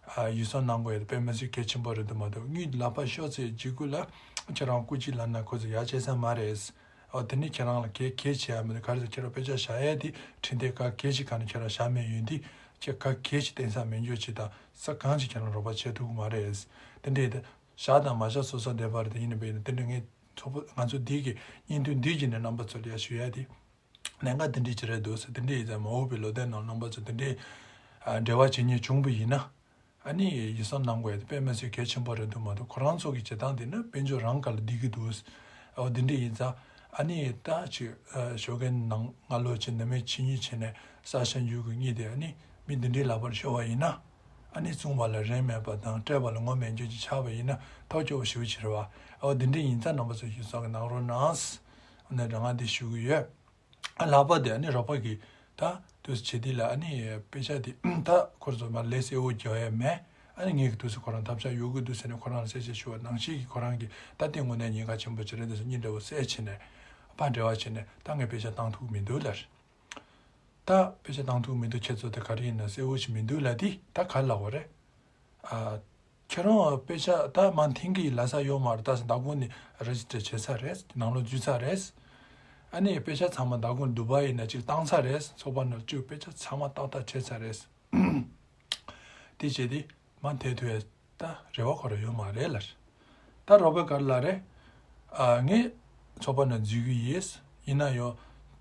ཨ་ཡུལ་ས་ནང་གོ་ཡ་དཔེ་མི་སྲིད་གལ་ཆེན་པོ་རེད་འདུག་མ་གཏོགས་དངུལ་ལག་པ་ཤོར་ཚེ་འཇིགས་སྐུལ་ལ་ཁྱེད་རང་སྐུ་མཁྱེན་ལབ་ན་ཁོ་ཚོ་ཡ་བྱེད་ས་མ་རེད། ཨོ་དེ་ནི་ཁྱེད་རང་ལ་གལ་གལ་ཆེ་ཡ་མི་འདུག་ག་རེ་ཟེར་ཁྱེད་རང་དཔེ་ཆ་བཞག་ཡ་དེ་འཕྲིན་སྟེགས་ཁག་གལ་ཆེ་ག་ནས་ཁྱེད་རང་བཞག་མེད་ཡོད་དེ་ཁྱེད་ཁག་གལ་ཆེ་བསྟན་ས་མེད་འཇོག་ཅིག་དང་ས་གང་ཅིག་ཁྱེད་རང་རོགས་པ་བྱེད་ཐུབ་ཀྱི་མ་རེད། དེ་འདྲའི་དེ་བཞག་དང་མ་བཞག་སོ་སོ་བདེ་བ་རེད། དེ་ཡིན་ནའི་བས་ནི་དེ་འདྲ་ངས་ཚོགས་པ་ང་ཚོ་འདི་གི་བརྙན་ཐུང་འདི་གི་ནས་རྣམ་པ་ཚོ་ལ་ཡ་ཞུ་ཡ་དེ་གནད་འགག་དེ་འདྲའི་ཅིག་རེད་འདུག་ཟེར། དེ་འདྲའི་ཡིན་ཙང་མ་འོངས་པའི་ལོ་ཟླའི་ནང་རྣམ་པ་ཚོ་དེ་འདྲའི་ཨ་འབྲེལ་བ་བྱེད་མཁན་བྱུང་བ་ཡིན་ན། ཨ་ནི་ཡིད་སེམས་གནང་དགོས་ཡ་དེ་དཔེ་མི་སྲིད་གལ་ཆེན་པོ་རེད་འདུག་མ་གཏོགས་ཁོ་རང་ཚོ་གི་བྱེད་སྟངས་དེ་ནི་དཔལ་འབྱོར་རང་སྒང་ལ་བསྡད་ཀྱི་འདུག་འོ་དེ་འདྲ་ཡིན་ཙང་ཨ་ནི་ད་ཅིག་ཨ་ཞོགས་ཀའི་ནང་སྔ་ལོགས་ཅིག་ནམ་ཕྱེད་གཉིས་བྱས་ནས་ས་ཞིང་རྒྱུ་གི་གཉིས་དེ་ཨ་ནི་མི་འདི་འདྲའི་ལག་པར་ཤོར་བ་ཡིན་ན་ཨ་ནི་བཙོང་བ་ལ་རིན་མེད་པ་དང་སྤྲད་པ་ལ་ངོ་མེད་འཇོག་ཅིག་ཆགས་པ་ཡིན་ན་ཐབས་སྐྱོ་བོ་ཞེ་པོ་ཅིག་རེད་བ། འོ་དེ་འདྲ་ཡིན་ཙང་རྣམ་པ་ཚོ་ཡིད་སེམས་གནང་རོགས་གནང་། ཨ་ནི་རང་ང་འདི་ཞུ་གི་ཡོད། ཨ་ལག་པ་དེ་ཨ་ནི་རོགས་པ་གིས་ད་དུས་བྱེད་དུས་ལ་ཨ་ནི་དཔེ་ཆ་དེ་ད་ཁོ་ཚོ་མ་ལས་གསལ་བོ་རྒྱག་ཡ་མེད། ཨ་ནི་ངས་ཀྱི་དུས་སུ་ཁོ་རང་ཐབས་ཆག་ཡོད་དགོས་འདུག་ཟེར་ནས་ཁོ་རང་ལ་གསལ་བཤད་ཞུ་བ་ནང་བཞིན་གྱི་ཁོ་རང་གིས་ད་ལྟའི་དངོས་གནས་ཉེན་ཁ་ཆེན་པོ་ཅིག་རེད་འདུག་ཟེར་གཉིས་འདྲ་བོ་གསལ་བྱས་ནས་ཕར་འབྲེལ་བ་བྱས་ནས་ད་ངས་དཔེ་ཆ་བཏང་ཐུབ་མི་འདུག་ལབ། ད་དཔེ་ཆ་བཏང་ཐུབ་མི་འདུག་ཁྱེད་ཚོ་དེ་ག་རེ་ཡིན་ན་གསལ་བོ་ཞིག་མི་འདུག་ལབ་དུས་ད་ག་རེ་ལབ་དགོས་རེད། ཨ། ཁྱེད་རང་དཔེ་ཆ་ད་མ་འཐེན་གི་ལབ་ས་ཡོད་མ་རེད། ད་ཟླ་གོང་ནས་རེ་ཇི་སི་ཊར་བྱས་ཚར་རེད། ནང་ལོགས་འཛུལ་ཚར་རེད། ཨ་ནི་དཔེ་ཆ་ཚང་མ་ཟླ་གོང་དུ་བ་ཡིན་ན་ཅིག་བཏང་ཚར་རེད། ཚོགས་པ་ནང་བཅུག་དཔེ་ཆ་ཚང་མ་ཏག་ཏག་བྱས་ཚར་རེད། དེ་བྱས་ཏེ་མ་འཐེན་ཐུབ་ཡ་ད་རེ་བ་ཁོ་རང་ཡོད་མ་རེད་ལབ། ད་རོགས་པས་ག་རེ་ལབ་རེད། ཨ་ངས་ཚོགས་པ་ནང་འཛུལ་གི་ཡིན། ཡིན་ན་ཡང་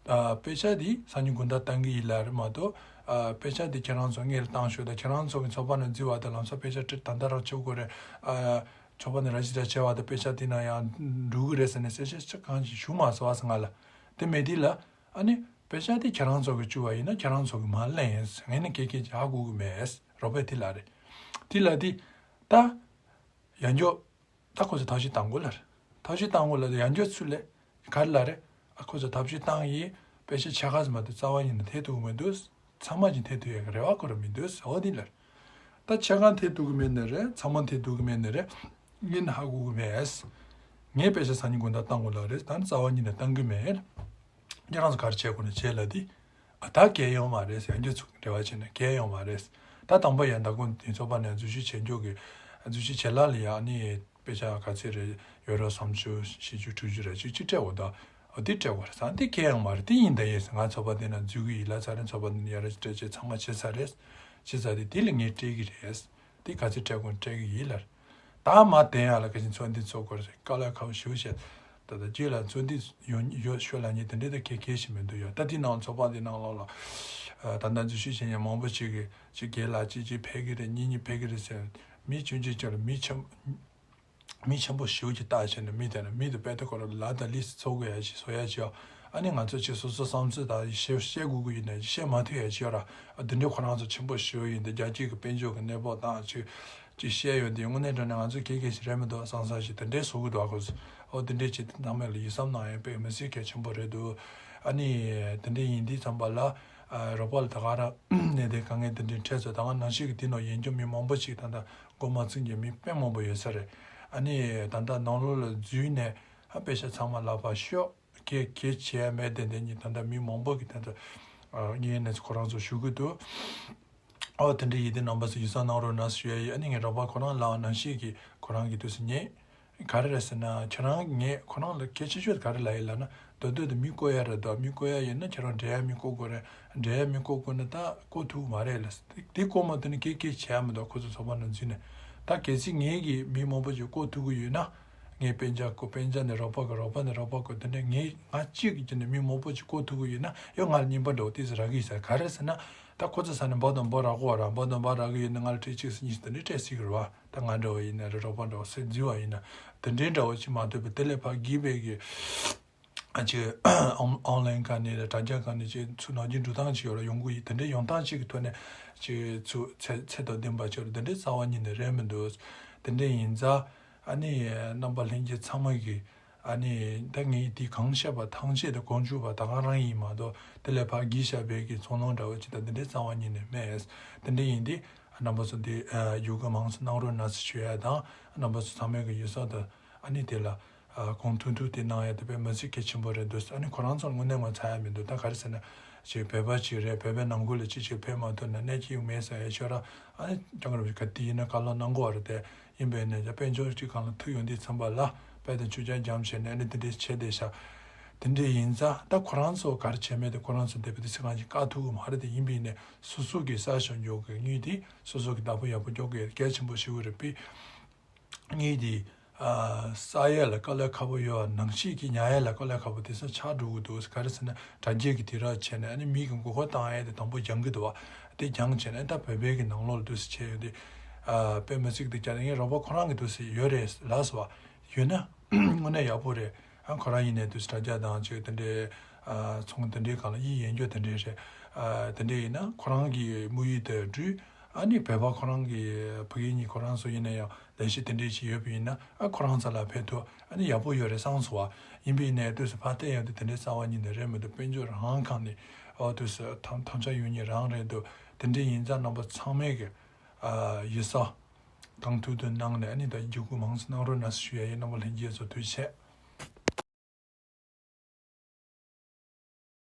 ཨ་དཔེ་ཆ་འདི་སང་ཉིན་དགོང་དག་བཏང་གི་ཡིན་ལབ་རེད་མ་གཏོགས་ཨ་དཔེ་ཆ་འདི་ཁྱེད་རང་ཚོ་སྔོན་ལ་བཏང་ཤོག་དང་ཁྱེད་རང་ཚོ་གི་ཚོགས་པ་ནང་འཛུལ་བ་དང་ལམ་སང་དཔེ་ཆ་ད་ལྟ་རང་བྱེད་དགོས་རེད། ཨ་ཚོགས་པ་ནང་རེ་ཇི་སི་ཊར་བྱས་པ་དང་དཔེ་ཆ་འདི་ནང་ཡང་འགྲོ་གི་རེད་ཟེར་ནས་གསལ་བཤད་ཅི་གང་ཞིག་ཞུ་མ་སོང་བ་ཟེར་ང་ལ། དེ་མེད་དུས་ལ་ཨ་ནི་དཔེ་ཆ་འདི་ཁྱེད་རང་ཚོ་གི་བཅུག་པ་ཡིན་ན་ཁྱེད་རང་ཚོ་གི་མར་ལེན་ཡིན་ཟེར། ངས་ནི་སྐད་སྐད་རྒྱག་དགོས་གི་མེད་ཟེར། རོགས་པས་དེ་ལབ་རེད། དེ་ལབ་དུས་ད། ཡང་འགྱོ། ད་ཁོ་ཚོ་ཐབས་ཤེས་བཏང་དགོས་ལ་རེད། ཐབས་ཤེས་བཏང་དགོས་ལ་ཡང་འགྱོ་ཚུལ་ལས་ག་རེ་ལ་རེད། ཨ་ཁོ་ཚོ་ཐབས་ཤེས་བཏང་ཡིན། པེ་ཤ་ཆ་ག་ཟིག་མ་གཏོགས་རྩ་བ་ཉིད་ནས་ཐེབས་ཐུབ་ཀྱི་མི་འདུག་ཚང་མ་ཅིག་ཐེབས་ཐུབ་ཡག་གི་རེ་བ་ཁོ་རང་མི་འདུག་འོ་དེ་ལ་རེད། ད་ཆ་ག་ཐེབས་ཐུབ་ཀྱི་མེད་ནི་རེད། ཚང་མ་ཐེབས་ཐུབ་ཀྱི་མེད་ནི་རེད། ངས་ཧ་གོ་གི་མེད། ངས་པེ་ཤ་སང་ཉིན་དགོང་དག་བཏང་དགོས་ལ་རེད། ད་ནི་རྩ་བ་ཉིད་ནས་བཏང་གི་མེད། ཁྱེད་རང་ཚོ་ག་རེ་བྱེད་དགོས་ན་བྱེད་ལ་དེ། ཨ་ད་གལ་ཡོང་མ་རེད་ཟེར་ཡང་འགྱོ་ཚུགས་རེ་བ་བྱས་ན་གལ་ཡོང་མ་རེད། ད་དང་པོ་ཡང་ད་དགོང་དེ་ཚོགས་པ་ནས་འཛུལ་ཞུགས་བྱེད་མགྱོགས་ཀྱི་འཛུལ་ཞུགས་བྱེད་ལ་ལ་ཡང་ནི་དཔེ་ཆ་ག་ཚད་རེད་ཡོད་རོགས་བསམ་ཚུལ་བཞི་བཅུ་དྲུག་ཅུ་རེ་གཅིག་གཅིག་སྤྲད་འོ་ད། འོ་དེ་སྤྲད་དགོས་རེད་ཟེར་དེ་གལ་ཡོང་མ་རེད། དེ་ཡིན་ད་ཡིན་ཟེར་ང་ཚོགས་པ་དེ་ན་འཛུལ་གི་ཡིན་ལ་ཚ་རེད། ཚོགས་པ་དེ་ན་ཡ་ར་སྤྲད་བྱས་ཚང་མ་བྱེད་ཚར་རེད། བྱེད་ཚར་དེ་དེ་ལ་ངས་སྤྲད་གི་རེད། དེ་ག་ཚོད་སྤྲད་དགོས་སྤྲད་གི་ཡིན་ལ། ད་མ་བསྟན་ཡག་ལ་ག་ཞིག་ཚོགས་འདུ་ཚོགས་དགོས་རེད་དཀའ་ལས་ཁག་པོ་ཞེ་པོ་བྱས། ད་ལྟ་རྗེས་ལ་ཚོགས་འདུ་ཡོང་ཡོད་ཤོད་ལ་ཉེ་དེ་འདྲའི་ད་གལ་གལ་ཞིག་མི་འདུག་ཡ། ད་དེ་ནང་ཚོགས་པ་དེ་ནང་ལོགས་ལ་ད་ལྟ་འཛུལ་ཞུགས་བྱེད་མཁན་མང་པོ་ཞིག་གིས་གཅིག་རྒན་ལགས་གཅིག་གཅིག་ཕེབས་ཀྱི་རེད། གཉིས་གཉིས་ཕེབས་ཀྱི་རེད་ཟེར། མི་ཆུང་ཆུང་ཅིག་ལ་མི་ཆེན་མི་ཆེན་པོ་ཞེ་པོ་ཅིག་བཏགས་བྱས་ནས་མི་དེ་ན་མི་དེ་དཔེ་དེ་ཁོ་རང་ལ་ད་ལིས་ཚོགས་དགོས་ཡ་ཞིག་བཟོ་ཡ་ཅིག་ཡོད། ཨ་ནི་ང་ཚོ་ཅིག་སོ་སོ་བསམ་ཚུལ་དང་བཤད་བཤད་དགོས་ཀྱི་ཡིན་ན་བཤད་མ་ཐུབ་ཡ་ཅིག་ཡོད་ར། ཨ་དེ་འདྲའི་ཁོ་རང་ཚོ་ཆེན་པོ་ཞེ་པོ་ཡིན་དེ་རྒྱལ་སྤྱིའི་གི་དཔལ་འབྱོར་གི་གནས་བབ་དང་ཅིག་ཅིག་བཤད་ཡོད་དེ་དངོས་གནས་དྲང་གནས་ང་ཚོ་གལ་གལ་ཞིག་རེད་མི་འདུག་བསམ་ས་ཞིག་དེ་འདྲའི་བཟོ་གི་འདུག་ཨ་ཁོ་ཚོ། ཨོ་དེ་འདྲའི་ཅིག་དེ་ནང་མེད་ལ་ཡིད་བསམ་ནང་ཡང་དཔེ་མི་སྲིད་གལ་ཆེན་པོ་རེད་འདུག་ཨ་ནི་དེ་འདྲའི་ཡིན་དུས་ཙམ་པ་ལ་ཨ་རོགས་པ་ལ་ད་ག་རང་གནས་དེ་དཀའ་ངལ་དེ་འདྲའི་འཕྲད་ཚོད་ད་ག་ནང་བཞིན་གི་དེ་ནང་ཡིན་རྒྱུ་མི་མང་པོ་ཞིག་ད་ལྟ་མགོ་མ་ཚོས་ཀྱི་མི་དཔེ་མང་པོ་ཡོད་ས་རེད། ཨ་ནི་ད་ལྟ་ནང་ལོགས་ལ་འཛུལ་ནས་ཨ་དཔེ་ཆ་ཚང་མ་ལག་པ་ཤོག་གེ་གེ་བྱས་མེད་དེ་འདི་ཉིད་ད་ལྟ་མི་མང་པོ་གི་ད་ལྟ་ངའི་ནས་ཁོ་རང་ཚོ་ཞུ་གི་འདུག་ཨོ་དེ་འདྲ་ཡིན་དེ་རྣམ་པ་ཚོ་ཡིད་བསམ་གནང་རོགས་གནང་ཞུ་ཡ་ཡིན། ཨ་ནི་ངའི་རོགས་པ་ཁོ་རང་ལའང་ནང་བཞིན་གྱི་ཁོ་རང་གི་དུས་སུ་ཉེ། ག་རེ་རེད་ཟེར་ན་ཁྱེད་རང་ངས་ཁོ་རང་ལ་གལ་ཆེ་ཤོས་ག་རེ་ལབ་ཡིན་ལབ་ན་མདོ་སྟོད་དུ་མི་བསྐོ་ཡ་རེད་དོ། མི་བསྐོ་ཡ་ཡིན་ན་ཁྱེད་རང་འབྲེལ་ཡ་མི་བསྐོ་དགོས་རེད། འབྲེལ་ཡ་མི་བསྐོ་དགོས་ན་ད་བསྐོ་ཐུབ་མ་རེད་ལ། དེ་བསྐོ་མ་ཐུབ་ན་གེ་གེ་བྱས་མི་འདུག་ཁོ་ཚོ་ཚོགས་པ་ནང་འཛུལ་ནས་ད་གལ་སྲིད་ངེད་ཀྱིས་མི་མང་པོ་ཞིག་བསྐོ་ཐུབ་ཀྱི་ཡོད་ན། ངས་སྤེན་ཆ་བསྐོ་སྤེན་ཆ་ནས་རོགས་པ་བསྐོ་རོགས་པ་ནས་རོགས་པ་བསྐོ་དེ་འདྲ་ངས་ང་གཅིག་གི་རྒྱུད་ནས་མི་མང་པོ་ཞིག་བསྐོ་ཐུབ་ཀྱི་ཡོད་ན་ཡང་ང་ལ་སྙིང་པ་འདྲ་བོ་ཏོག་ཙམ་རག་གི་ཡོད་ས་རེད། ག་རེ་ཟེར་ན་ད་ཁོ་ཚོ་ས་ནས་འབོ་དང་འབོ་རག་གོ་ར་འབོ་དང་འབོ་རག་གི་ཡོད་ན་ང་ལ་སྤྲད་གཅིག་ཟེར་གཉིས་ཟེར་དེ་འདྲ་སྤྲད་སྲིད་ཀྱི་རེད་བ། ད་ང་འདྲ་བོ་ཡིན་ན་རེད་རོགས་པ་འདྲ་བོ་སེ་འཛུལ་བ་ཡིན་ན་དེ་འདྲའི་འདྲ་བོ་ཅིག་མ་ཐུབ་པའི་དེ་ལས་ཕར་བགྱིས་པའི་གི་ཨ་ཅིག་ཨོན་ཨོན་ལན་ག་ནས་དྲ་རྒྱ་ག་ནས་ཅིག་ཚུར་ནང་རྒྱུན་འགྲོ་སྟངས་ཅིག་ཡོད་ར་ཡོང་གི་ཡིན། དེ་འདྲའི་ཡོང་སྟངས་ཅིག་གི་ཐོག་ནས་ཅིག་ཚུར་ཚད་ཚད་དང་ལྡན་པ་ཅིག་ཡོད་ར་དེ་འདྲའི་རྩ་བ་ཉིད་ནས་རེད་མི་འདུག་དེ་འདྲའི་ཡིན་ཙང་ཨ་ནི་རྣམ་པ་ལྷན་རྒྱས་ཚང་མ་གི་ཨ་ནི་ད་ངས་དེ་གང་བཤད་པ་ཐང་ཆད་དང་གོང་ཆུ་བ་ད་ག་རང་ཡིན་མ་གཏོགས་དེ་ལས་ཕར་བགྱིས་བཞག་པའི་གི་ཚོང་ལམ་འདྲ་བོ་ཅིག་དང་དེ་འདྲའི་རྩ་བ་ཉིད་ནས་མེད། དེ་འདྲའི་ཡིན་དེ་རྣམ་པ་ཚོ་དེ་ཨ་ཡོ་ག་མང་ཙམ་གནང་རོགས་གནང་ཟེར་ཞུ་ཡ་དང་རྣམ་པ་ཚོ་ཚང་མས་གི་ཡོད་ས་དང་ཨ་ནི་དེ་ལ་ཨ་གོང་ཐུག་ཐུག་དེ་གནང་ཡ་དེ་དཔེ་མི་སྲིད་གལ་ཆེན་པོ་རེད་འདུག་ཨ་ནི་ཁོ་རང་ཚོར་དངོས་གནས་ངོ་ཚ་ཡ་མི་འདུག་ད་ག་རེ་ཟེར་ན་ཅིག་བོད་པ་ཅིག་རེད། བོད་པའི་ནང་ཁུལ་ལ་ཅིག་ཅིག་ཕེབས་མ་ཐུབ་ན་གནས་ཅི་ཡོང་མེད་ཟེར་ཡ་ཤོད་ར། ཨ་ནི་ཀྱང་ར་ག་དེ་ཡིན་ན་བཀའ་སློབ་གནང་དགོས་པ་རེད་དེ། ཡིན་པས་ནས་ད་དཔལ་འབྱོར་གཅིག་སྒང་ལ་ཐུག་ཡོང་དུས་ཙམ་པ་ལ་དཔལ་དང་ཆུ་རྐྱང་འཇམ་བྱས་ནས་ཨ་ནི་དེ་འདྲས་བྱས་བསྡད་ཤག་དེ་འདྲས་ཡིན་ཙང་ད་ཁོ་རང་ཚོ་ག་རེ་བྱས་མེད་དེ་ཁོ་རང་ཚོ་འདས་པའི་དུས་ཚོད་གང་ཞིག་བཀག་ཐུབ་ཀྱི་མ་རེད་དེ། ཡིན་པས་ནས་སོ་སོ་གི་ས་ཞིང་འཇོག་གི་དངུལ་དེ་སོ་སོ་གི་བདག་པོ་ཡག་པོ་འཇོག་གི་གལ་ཆེན་པོ་ཞིག་རེད་པས། དངུལ་དེ་ཨ་བསགས་ཡས་ལ་དཀའ་ལས་ཁག་པོ་ཡོད་པ་ནང་བཞིན་གྱི་ཉར་ཡས་ལ་དཀའ་ལས་ཁག་པོ་དེ་སང་ཆགས་འགྲོ་གི་འདུག་ག་རེ་ཟེར་ན་དྲ་རྒྱའི་གི་དུས་རབས་བྱས་ནས་ཨ་ནི་མི་གི་མགོ་སྐོར་བཏང་ཡས་དེ་དང་པོ་སྦྱང་གི་འདུག་བ། དེ་སྦྱང་བྱས་ནས་ད་བོད་པའི་གི་ནང་ལོགས་ལ་འདུག་སེ་བྱས་ཡོད་དེ། ཨ་དཔེ་མི་སྲིད་དེ་བྱས་ནས་ངའི་རོགས་པ་ཁོ་རང་གི་འདུག་སེ་ཡོད་རེད་ལགས་སོ། ཡོད་ན་དངོས་གནས་ཡག་པོ་རེད། ཨ་ཁོ་རང་ཡིན་ནའི་འདུག་སེ་དྲ་རྒྱ་དང་ཅིག་དེ་འདྲའི་ཨ་ཚོང་དེ་འདྲའི་སྒང་ལ་ཡིད་ཡེད་རྒྱུ་དེ་འདྲའི་རེད། ཨ་དེ་འདྲའི་ཡིན་ན་ཁོ་རང་གི་དམིགས་ཡུལ་དེ་འགྲུབ། ཨ་ནི་བོད་པ་ཁོ་རང་གི་ཕ་གི་གཉིས་ཁོ་རང་ཚོ་ཡིན་ན་ཡང་ལས་གཞི་དེ་འདྲའི་ཞིག་ཡོད་པ་ཡིན་ན་ཨ་ཁོ་རང་ཚོ་ལ་ཕན་ཐོགས་ཨ་ནི་ཡག་པོ་ཡོད་རེད་བསམ་སོང་བ། ཡིན་པ་ཡིན་ནའི་དུས་སུ་ཕར་བལྟས་ཡོང་དུས་དེ་འདྲའི་རྩ་བ་ཉིད་ནས་རེད་མི་འདུག་དཔལ་འབྱོར་རང་གང་ནས་ཨོ་དུས་སུ་ཐང་ཐང་ཆ་ཡོད་ཉིད་རང་རེད་འདུག་དེ་འདྲའི་ཡིན་ཙང་རྣམ་པ་ཚང་མས་གི་ཨ་ཡིད་ས་གང་ཐུབ་ཐུབ་གནང་ནས་ཨ་ནི་ད་འཇུག་སྒོ་མང་ཙམ་གནང་རོགས་གནང་ཞུ་ཡ་ཡིན། རྣམ་པ་ལྷན་རྒྱས་ཚོ་ཐུགས་རྗེ་ཆེ།